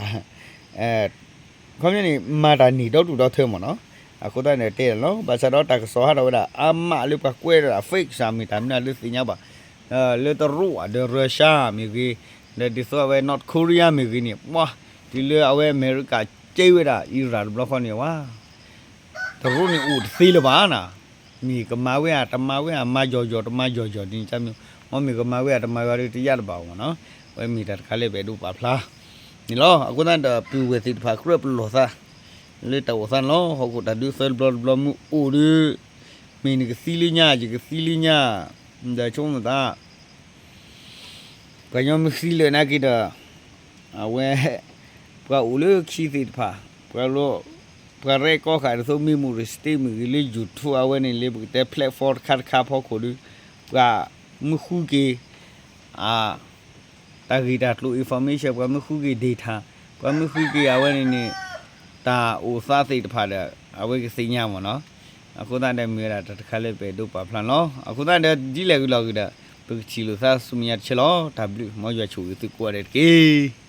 ခီပညီန့ၣ် မၤတၢ်န့ၢ်ဒီဒူၣ်ဒီထၢမ့ၢ်နီၤ, အဃိသတးန့ၣ်တဲလီၤ, ဘၣ်ဆၣ်ဒီးတၢ်ကစီၣ်ဟးထီၣ်ဝဲဒၣ် အါမးလၢပှၤကွဲးဒီး fake စ့ၢ်မ့ၢ်တၢ်မနုၤလၢသ့ၣ်ညါဘၣ်, လၢတရူးဒီး Russia မ့ၢ်ဂ့ၤ, ဒီးဒ်သိးအဝဲ North Korea မ့ၢ်ဂ့ၤန့ၣ် ပှၤ တုၤလၢအဝဲအမဲရကၤကဲဝဲဒၣ် Iran တဘျီဃီန့ၣ်ဝဲ တရူးန့ၣ်အိၣ်တသ့လၢၤဘၣ်နီၤ, မ့ၢ်ကမၤဝဲဧါ တမၤဝဲဧါ မၤယီၤယီၤ တမၤယီၤယီၤဒ်န့ၣ် မ့ၢ်ကမၤဝဲဧါ တမၤဝဲဧါဒီးတယၢ်တဘၣ်မ့ၢ်နီၤ, အဝဲမ့ၢ်တၢ်တခါလၢပအဲၣ်ဒိးပာ်ဖျါန့ၣ်လီၤ. အဃိသတးဒီးပုၢ်ဝဲၢ်သ့ၣ်တဖၣ်ကြၢးပလီၢ်သး လၢတၢ်အိၣ်သးန့ၣ်လီၤ. ဟီၣ်ခိၣ်တၢ်ဒုးသၢတဘျီတဘျီမ့ၢ်အိၣ်ဒီး မ့ၢ်နကသံလၢညါ ယကသံလၢညါ, ဒီးဆိကမိၣ်သး ပှၤကညီမ့ၢ်သံလၢာ်နာ်က့ဒီး အဝဲ ပှၤအိၣ်လၢခံသ့ၣ်တဖၣ် ပှၤ ပှၤရဲၣ်ကီဃာ်ဒ်သိး memory stick မ့ၢ်ဂ့ၤ လၢ YouTube အဝဲန့ၣ်လၢပကတဲ platform တခါတခါဖီခိၣ်ဒီး ပှၤမ့ၢ်ဃုက့ၤ တၢ်ဂ့ၢ်တၢ်ကျိၤ information ပှၤမ့ၢ်ဃုက့ၤ data ပှၤမ့ၢ်ဃုက့ၤအဝဲန့ၣ်န့ၣ် တၢ်အိၣ်သးသ့ၣ်တဖၣ်ဒီး အဝဲကသ့ၣ်ညါမ့ၢ်နီၤ, အဃိသတးဒီးမ့ၢ်ဝဲဒၣ်တၢ်တခါလၢပအဲၣ်ဒိးပာ်ဖျါန့ၣ်လီၤ. အဃိသတးဒီးဒ်လဲၣ်ဂ့ၤလီၤဂ့ၤဒီး ပကထံၣ်လိာ်သးဆူမဲာ်ညါတဆၢလီၤ. တၢ်ဘျုး မ်ယွၤဆိၣ်ဂ့ၤသုကိးဂၤဒဲးတက့ၢ်.